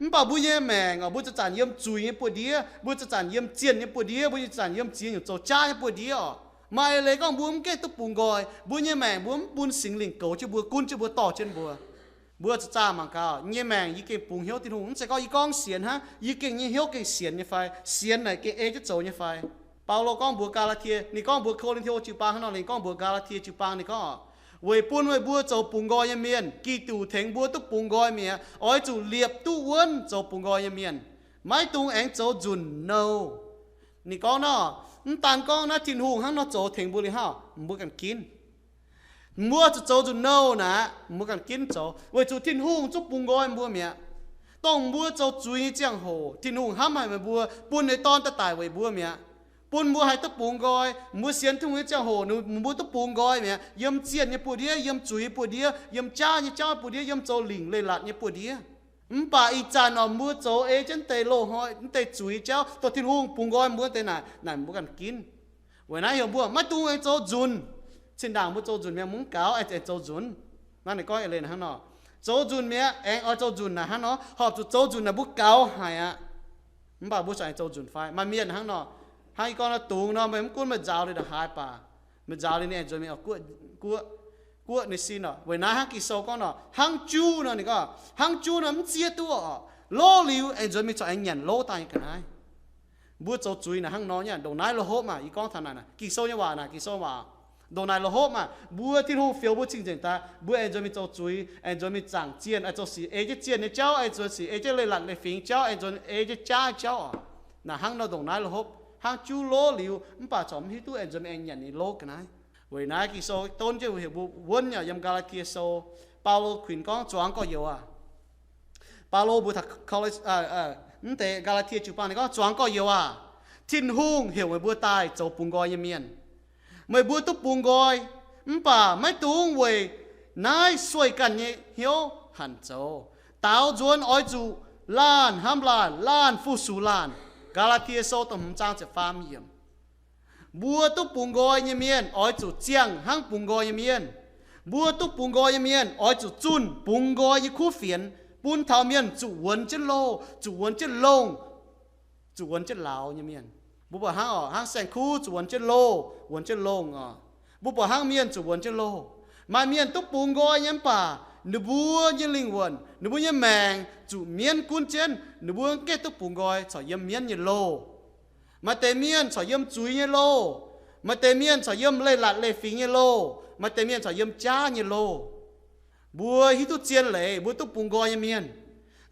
Mv baac mbuo nyei maengc oc, mbuo zanc-zanc yiem zuiz nyei buoz-ndiev, mbuo zanc-zanc yiem zienh nyei buoz-ndiev, mbuo nyei zanc yiem ziex nyungc zoux jaav nyei buoz-ndiev oc. Maaih eix leiz gorngv mbuo mv gaengh duqv bungx nqoi, mbuo nyei maengc mbuo mv bun Singx Lingh goux jienv mbuo, gunv jienv mbuo, dorh jienv mbuo. Mbuo zuqc zaah mangc gaax, yie nyei maengc yie gengh bungx hnyouv Tin-Hungh, mv zeiz gorngv yie gorngv sienx hnangv, yie gengh nyei hnyouv gengh sienx nyei fai? Sienx naaic gengh ei jienv zoux nyei fai? Baulo gorngv mbuox Gaa^laa^tie, ninh gorngv mbuox Ko^lin^to jiu-baang hnangv nor, ninh gorngv mbuox Gaa^laa^tie jiu-baang, ninh gorngv, weic bun meih mbuo zoux bungx nqoi nyei mienh, Giduc tengx mbuo duqv bungx nqoi mi'aqv. Oix zuqc liepc duqv wuonv zoux bungx nqoi nyei mienh, maiv dungx aengx zoux nzunc nouh. Ninh gorngv nor, mv daan gorngv naaiv Tin-Hungh hnangv nor zoux tengx mbuo liuz hnangv, mbuo ganh ginv. Mbuo zuqc zoux nzunc nouh naaic, mbuo ganh ginv zoux, weic zuqc Tin-Hungh zungv bungx nqoi mbuo mi'aqv. Dongh mbuo zoux zuiz nyei ziangh hoc, Tin-Hungh hnamv haic meih mbuo, bun ninh dorn daaih daic weic mbuo mi'aqv. Bun mbuo haih duqv bungx nqoi. Mbuo sienx Tin-Hungh nyei ziangh hoc, ninh mbuo duqv bungx nqoi mi'aqv, yiem zienh nyei buoz-ndiev, yiem zuiz nyei buoz-ndiev, yiem jaav nyei jauv buoz-ndiev, yiem zoux lingc leiz-latc nyei buoz-ndiev. Mv baac ih zanc oc, mbuo zoux ei jienv deix loz-hnoi, mv deix zuiz jauv, dongh Tin-Hungh bungx nqoi mbuo deix naaic, naaic mbuo ganh ginv. Weic naaiv heuc mbuo maiv dungx aengx zoux nzunc. Cin-ndaangc mbuo zoux nzunc mi'aqv, mv gaux aengx zoux nzunc. Naaiv ninh gorngv eix leiz hnangv nor, zoux nzunc mi'aqv, aengx oix zoux nzunc naaic hnangv nor, horpc zuqc zoux nzunc naaic mbuo gaux haic aqv. Mv baac mbuo zuqc aengx zoux nzunc fai? Maaih mienh hnangv nor, hnangv yie gorngv nor, dungz nor, meih mv gunv meih nzaaux liuz ndongc haaix baac, meih nzaaux liuz ninh aengx nzuonx mingh guoqv, guoqv ninh sin oc. Weic naaiv hnangv Ging-Sou gorngv nor, hnangv juv nor, ninh gorngv hnangv juv nor mv zieqv duqv oc, lov liuz aengx nzuonx mingh corc aengx nyanc lov daaih nyei ga'naaiv. Mbuo zoux zuiz naaic hnangv nor nyei, ndongc naaiv lo hopv maah! Yie gorngv taux naaic, Ging-Sou nyei waac naaic, Ging-Sou waac, ndongc naaic lo hopv maah! Mbuo Tin-Hungh fioux mbuo cing-nzengc daaih, mbuo aengx nzuonx mingh zoux zuiz, aengx nzuonx mingh zaangc zienh, aengx zoux sic ei jienv zienh nyei jauv, aengx nzuonx sic ei jienv leiz-latc leiz-fingx jauv, aengx nzuonx ei jienv jaav nyei jauv oc. Naaic hnangv nor ndongc naaiv lo hopv, hnangv juv lov liuz mv baac corc mv hiuv duqv aengx nzuonx mingh aengx nyanc ninh lov ga'naaiv. Weic naaiv Ging-Sou donv jienv heuc mbuo wuonv yaac yiem Gaa^laa^tie Sou, Baulo kuinx gorngv, zuangx gorx-youz aah, Baulo mbuox taux mv deix Gaa^laa^tie jiu-baang ninh gorngv, zuangx gorx-youz aah, Tin-Hungh heuc meih mbuo daaih zoux bungx nqoi nyei mienh. Meih mbuo duqv bungx nqoi, mv baac maiv dungx weic naaiv sueih ganh nyei hnyouv hanc zoux. Daaux nzuonx oix zuqc laanh hnamv laanh, laanh fu-sux laanh. Gaa^laa^tie Sou da'hmz zaang ziepc faam yiemc. Mbuo duqv bungx nqoi nyei mienh oix zuqc ziangh hnangv bungx nqoi nyei mienh. Mbuo duqv bungx nqoi nyei mienh oix zuqc zunh bungx nqoi nyei kuv fienx bun taux mienh zuqc wuonx jienv loh, zuqc wuonx jienv longh, zuqc wuonx jienv lauz nyei mienh. Mbuo buatc hnangv oc, hnangv saeng-kuv zuqc wuonx jienv loh, wuonx jienv longh oc. Mbuo buatc hnangv mienh zuqc wuonx jienv loh. Maaih mienh duqv bungx nqoi nyei mv baac ninh mbuo nyei lingh wuonh, ninh mbuo nyei maengc zuqc mienv gunv jienv, ninh mbuo mv gaengh duqv bungx nqoi corc yiem mienv nyei loh. Maaih deix mienh corc yiem zuiz nyei loh. Maaih deix mienh corc yiem leiz-latc leiz-fingx nyei loh. Maaih deix mienh corc yiem jaav nyei loh. Mbuo hiuv duqv zien leiz mbuo duqv bungx nqoi nyei mienh.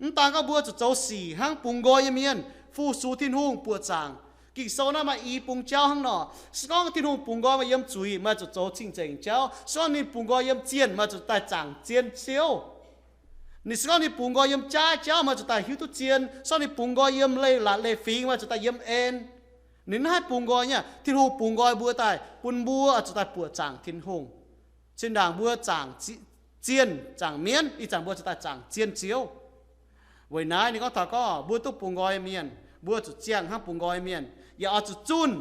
Mv daan gorngv mbuo zuqc zoux sic hnangv bungx nqoi nyei mienh, fu-sux Tin-Hungh, buoqc zaangc. Ging-Sou naaiv maaih i bung jauv hnangv nor. Se gorngv Tin-Hungh bungx nqoi meih yiem zuiz, meih zuqc zoux cing-nzengc jauv. Se gorngv ninh bungx nqoi yiem zienh, meih zuqc daaih zaangc zien ziouv. Ninh se gorngv ninh bungx nqoi yiem jaav jauv, meih zuqc daaih hiuv duqv zien. Se gorngv ninh bungx nqoi yiem leiz-latc leiz-fingx, meih zuqc daaih yiem en. Ninh mv haih bungx nqoi nyei. Tin-Hungh bungx nqoi mbuo daaih bun mbuo zuqc daaih buoqc zaangc Tin-Hungh. Zinh ndaangc mbuo zaangc zienh, zaangc mienv, ih zanc mbuo zuqc daaih zaangc zien ziouv. Weic naaiv ninh gorngv taux gorngv mbuo duqv bungx nqoi nyei mienh, mbuo zuqc ziangh hnangv bungx nqoi nyei mienh, yaac oix zuqc zunh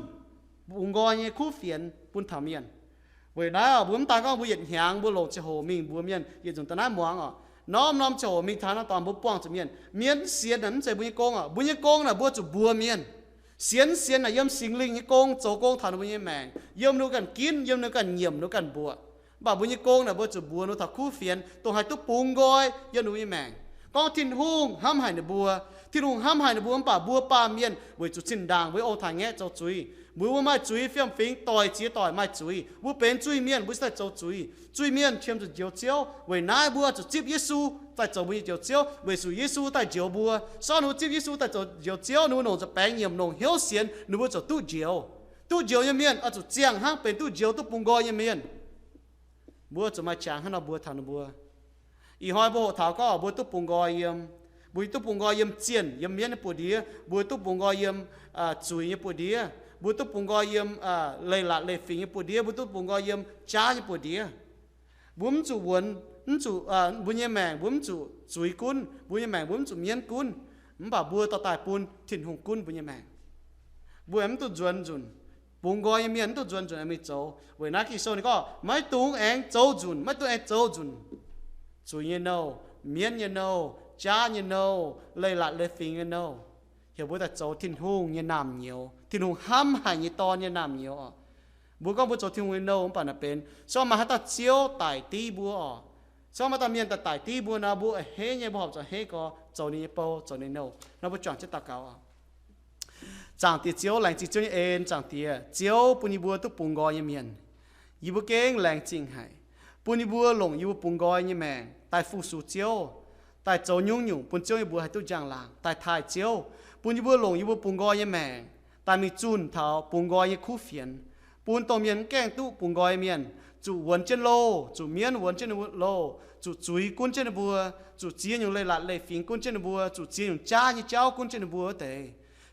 bungx nqoi nyei kuv fienx bun taux mienh. Weic naaiv mbuo mv daan gorngv mbuo yietc hnyangx mbuo longc ziangh hoc mingh mbuox mienh yietc nzunc daaih naaiv muangx oc. Norm-norm ziangh hoc mingh taux naaiv dorngx mbuo buangh zuqc mienh. Mienh mv sienx naaic mv zeiz mbuo nyei gong oc. Mbuo nyei gong naaic mbuo zuqc mbuox mienh. Sienx mv sienx naaic yiem Singx Lingh nyei gong, zoux gong taux ninh mbuo nyei maengc, yiem ninh mbuo ganh ginv, yiem ninh mbuo ganh nyiemc, ninh mbuo ganh mbuoqc. Mv baac mbuo nyei gong naaic mbuo zuqc mbuox ninh mbuo taux kuv fienx, dongh haih duqv bungx nqoi yiem ninh mbuo nyei maengc, gorngv Tin-Hungh hnamv haic ninh mbuo. Tin-Hungh hnamv haic ninh mbuo mv baac mbuo baamh mienh weic zuqc zinh ndaangc mbuo ong-taaix-ngaeqv zoux zuiz, mbuo, mbuo maaih zuiz, fiem-fingx, doix-ziex doic maaih zuiz. Mbuo benx zuiz-mienh, mbuo cingx daaih zoux zuiz. Zuiz-mienh qiemx zuqc Njoux Ziouv. Weic naaiv mbuo zuqc zipv Yesu daaih zoux mbuo nyei Njoux Ziouv, weic zuqc Yesu daaih njoux mbuo. Se gorngv ninh mbuo zipv Yesu daaih zoux Njoux Ziouv, ninh mbuo longc nza'baengx nyiemc, longc hnyouv sienx, ninh mbuo ziouc duqv njoux. Duqv njoux nyei mienh oix zuqc ziangh hnangv benx duqv njoux duqv bungx nqoi nyei mienh. Mbuo zuqc maaih qangx hnangv nor mbuox taux ninh mbuo. Ih hnoi mbuo hoqc taux gorngv mbuo duqv bungx nqoi yiem, mbuo duqv bungx nqoi yiem zienh, yiem mienv nyei buoz-ndiev, mbuo duqv bungx nqoi yiem zuiz nyei buoz-ndiev, mbuo duqv bungx nqoi yiem leiz-latc leiz-fingx nyei buoz-ndiev, mbuo duqv bungx nqoi yiem jaav nyei buoz-ndiev. Mbuo mv zuqc wuonx, mv zuqc, mbuo nyei maengc mbuo mv zuqc zuiz gunv, mbuo nyei maengc mbuo mv zuqc mienv gunv, mv baac mbuo dorh daaih bun Tin-Hungh gunv mbuo nyei maengc. Mbuo mv duqv nzuonx nzunc. Bungx nqoi nyei mienh mv duqv nzuonx nzunc aengx mingh zoux. Weic naaiv Ging-Sou ninh gorngv, maiv dungx aengx zoux nzunc, maiv dungx aengx zoux nzunc. Zuiz nyei nouh, mienv nyei nouh, jaav nyei nouh, leiz-latc leiz-fingx nyei nouh, heuc mbuo daaih zoux Tin-Hungh nyei naamh nyouz, Tin-Hungh hnamv haic nyei dorn nyei naamh nyouz oc. Mbuo gorngv mbuo zoux Tin-Hungh nyei nouh mv baac naaic benx se gorngv maaih haaix dauh Ziouv daic div mbuo oc. Se gorngv maaih dauh mienh daaih daic div mbuo nor, mbuo a'hneiv nyei, mbuo horpc zuqc a'hneiv gorx zoux ninh nyei bou, zoux ninh nouh. Nor mbuo juangc jienv daux gaux oc. Zaangc Diex Ziouv, laengz zingh Ziouv nyei en. Zaangc Diex, Ziouv bun yie mbuo duqv bungx nqoi nyei mienh. Yie mbuo gengh laengz zingh haic, bun yie mbuo longc yie mbuo bungx nqoi nyei maengc daaih fu-sux Ziouv, daaih zoux nyungc-nyungc bun Ziouv yie mbuo haih duqv njang-laangc, daaih taaih Ziouv. Bun yie mbuo longc yie mbuo bungx nqoi nyei maengc daaih mingh zunh taux bungx nqoi nyei kuv fienx, bun dongh mienh mv gaengh duqv bungx nqoi mienh zuqc wuonx jienv loh, zuqc mienv wuonx jienv ninh mbuo loh, zuqc zuiz gunv jienv ninh mbuo, zuqc ziex nyungc leiz-latc leiz-fingx gunv jienv ninh mbuo, zuqc ziex nyungc jaav nyei jauv gunv jienv ninh mbuo wuov deix.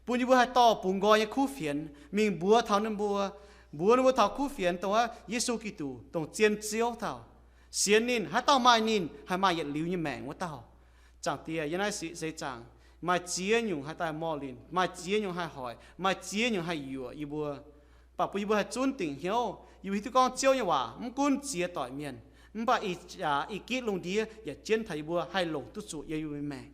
Bun yie mbuo haih dorh bungx nqoi nyei kuv fienx mingh mbuox taux ninh mbuo, mbuox ninh mbuo taux kuv fienx dongh wuov Yesu Giduc, dongh zien Ziouv dauh. Sienx ninh, haaix dauh maaih ninh haih maaih yietc liuz nyei maengc wuov dauh. Zaangc Diex, yiem naaiv seix zaangc maaih ziex nyungc haih daaih morh linh, maaih ziex nyungc haih hoic, maaih ziex nyungc haih yuoqc yie mbuo. Mv baac bun yie mbuo haih zunv dingc hnyouv, yie mbuo hiuv duqv gorngv Ziouv nyei waac mv gunv ziex doic mienh, mv baac ih jaax ih gitv lungh ndiev yaac jienv taux yie mbuo haih longc duqv zuqc yiem yie mbuo nyei maengc.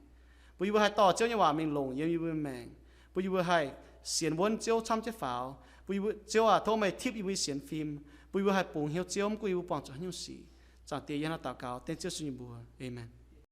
Bun yie mbuo haih dorh Ziouv nyei waac mingh longc yiem yie mbuo nyei maengc. Bun yie mbuo haih sienx wuonv Ziouv camv jienv faaux. Bun yie mbuo, Ziouv aac, tov meih tipv yie mbuo nyei sienx fim. Bun yie mbuo haih bungx hnyouv Ziouv mv gunv yie mbuo buangh zuqc haaix nyungc sic. Zaangc Diex, yie hnangv naaiv daux gaux dengv Ziouv Yesu nyei mbuox. Aamen.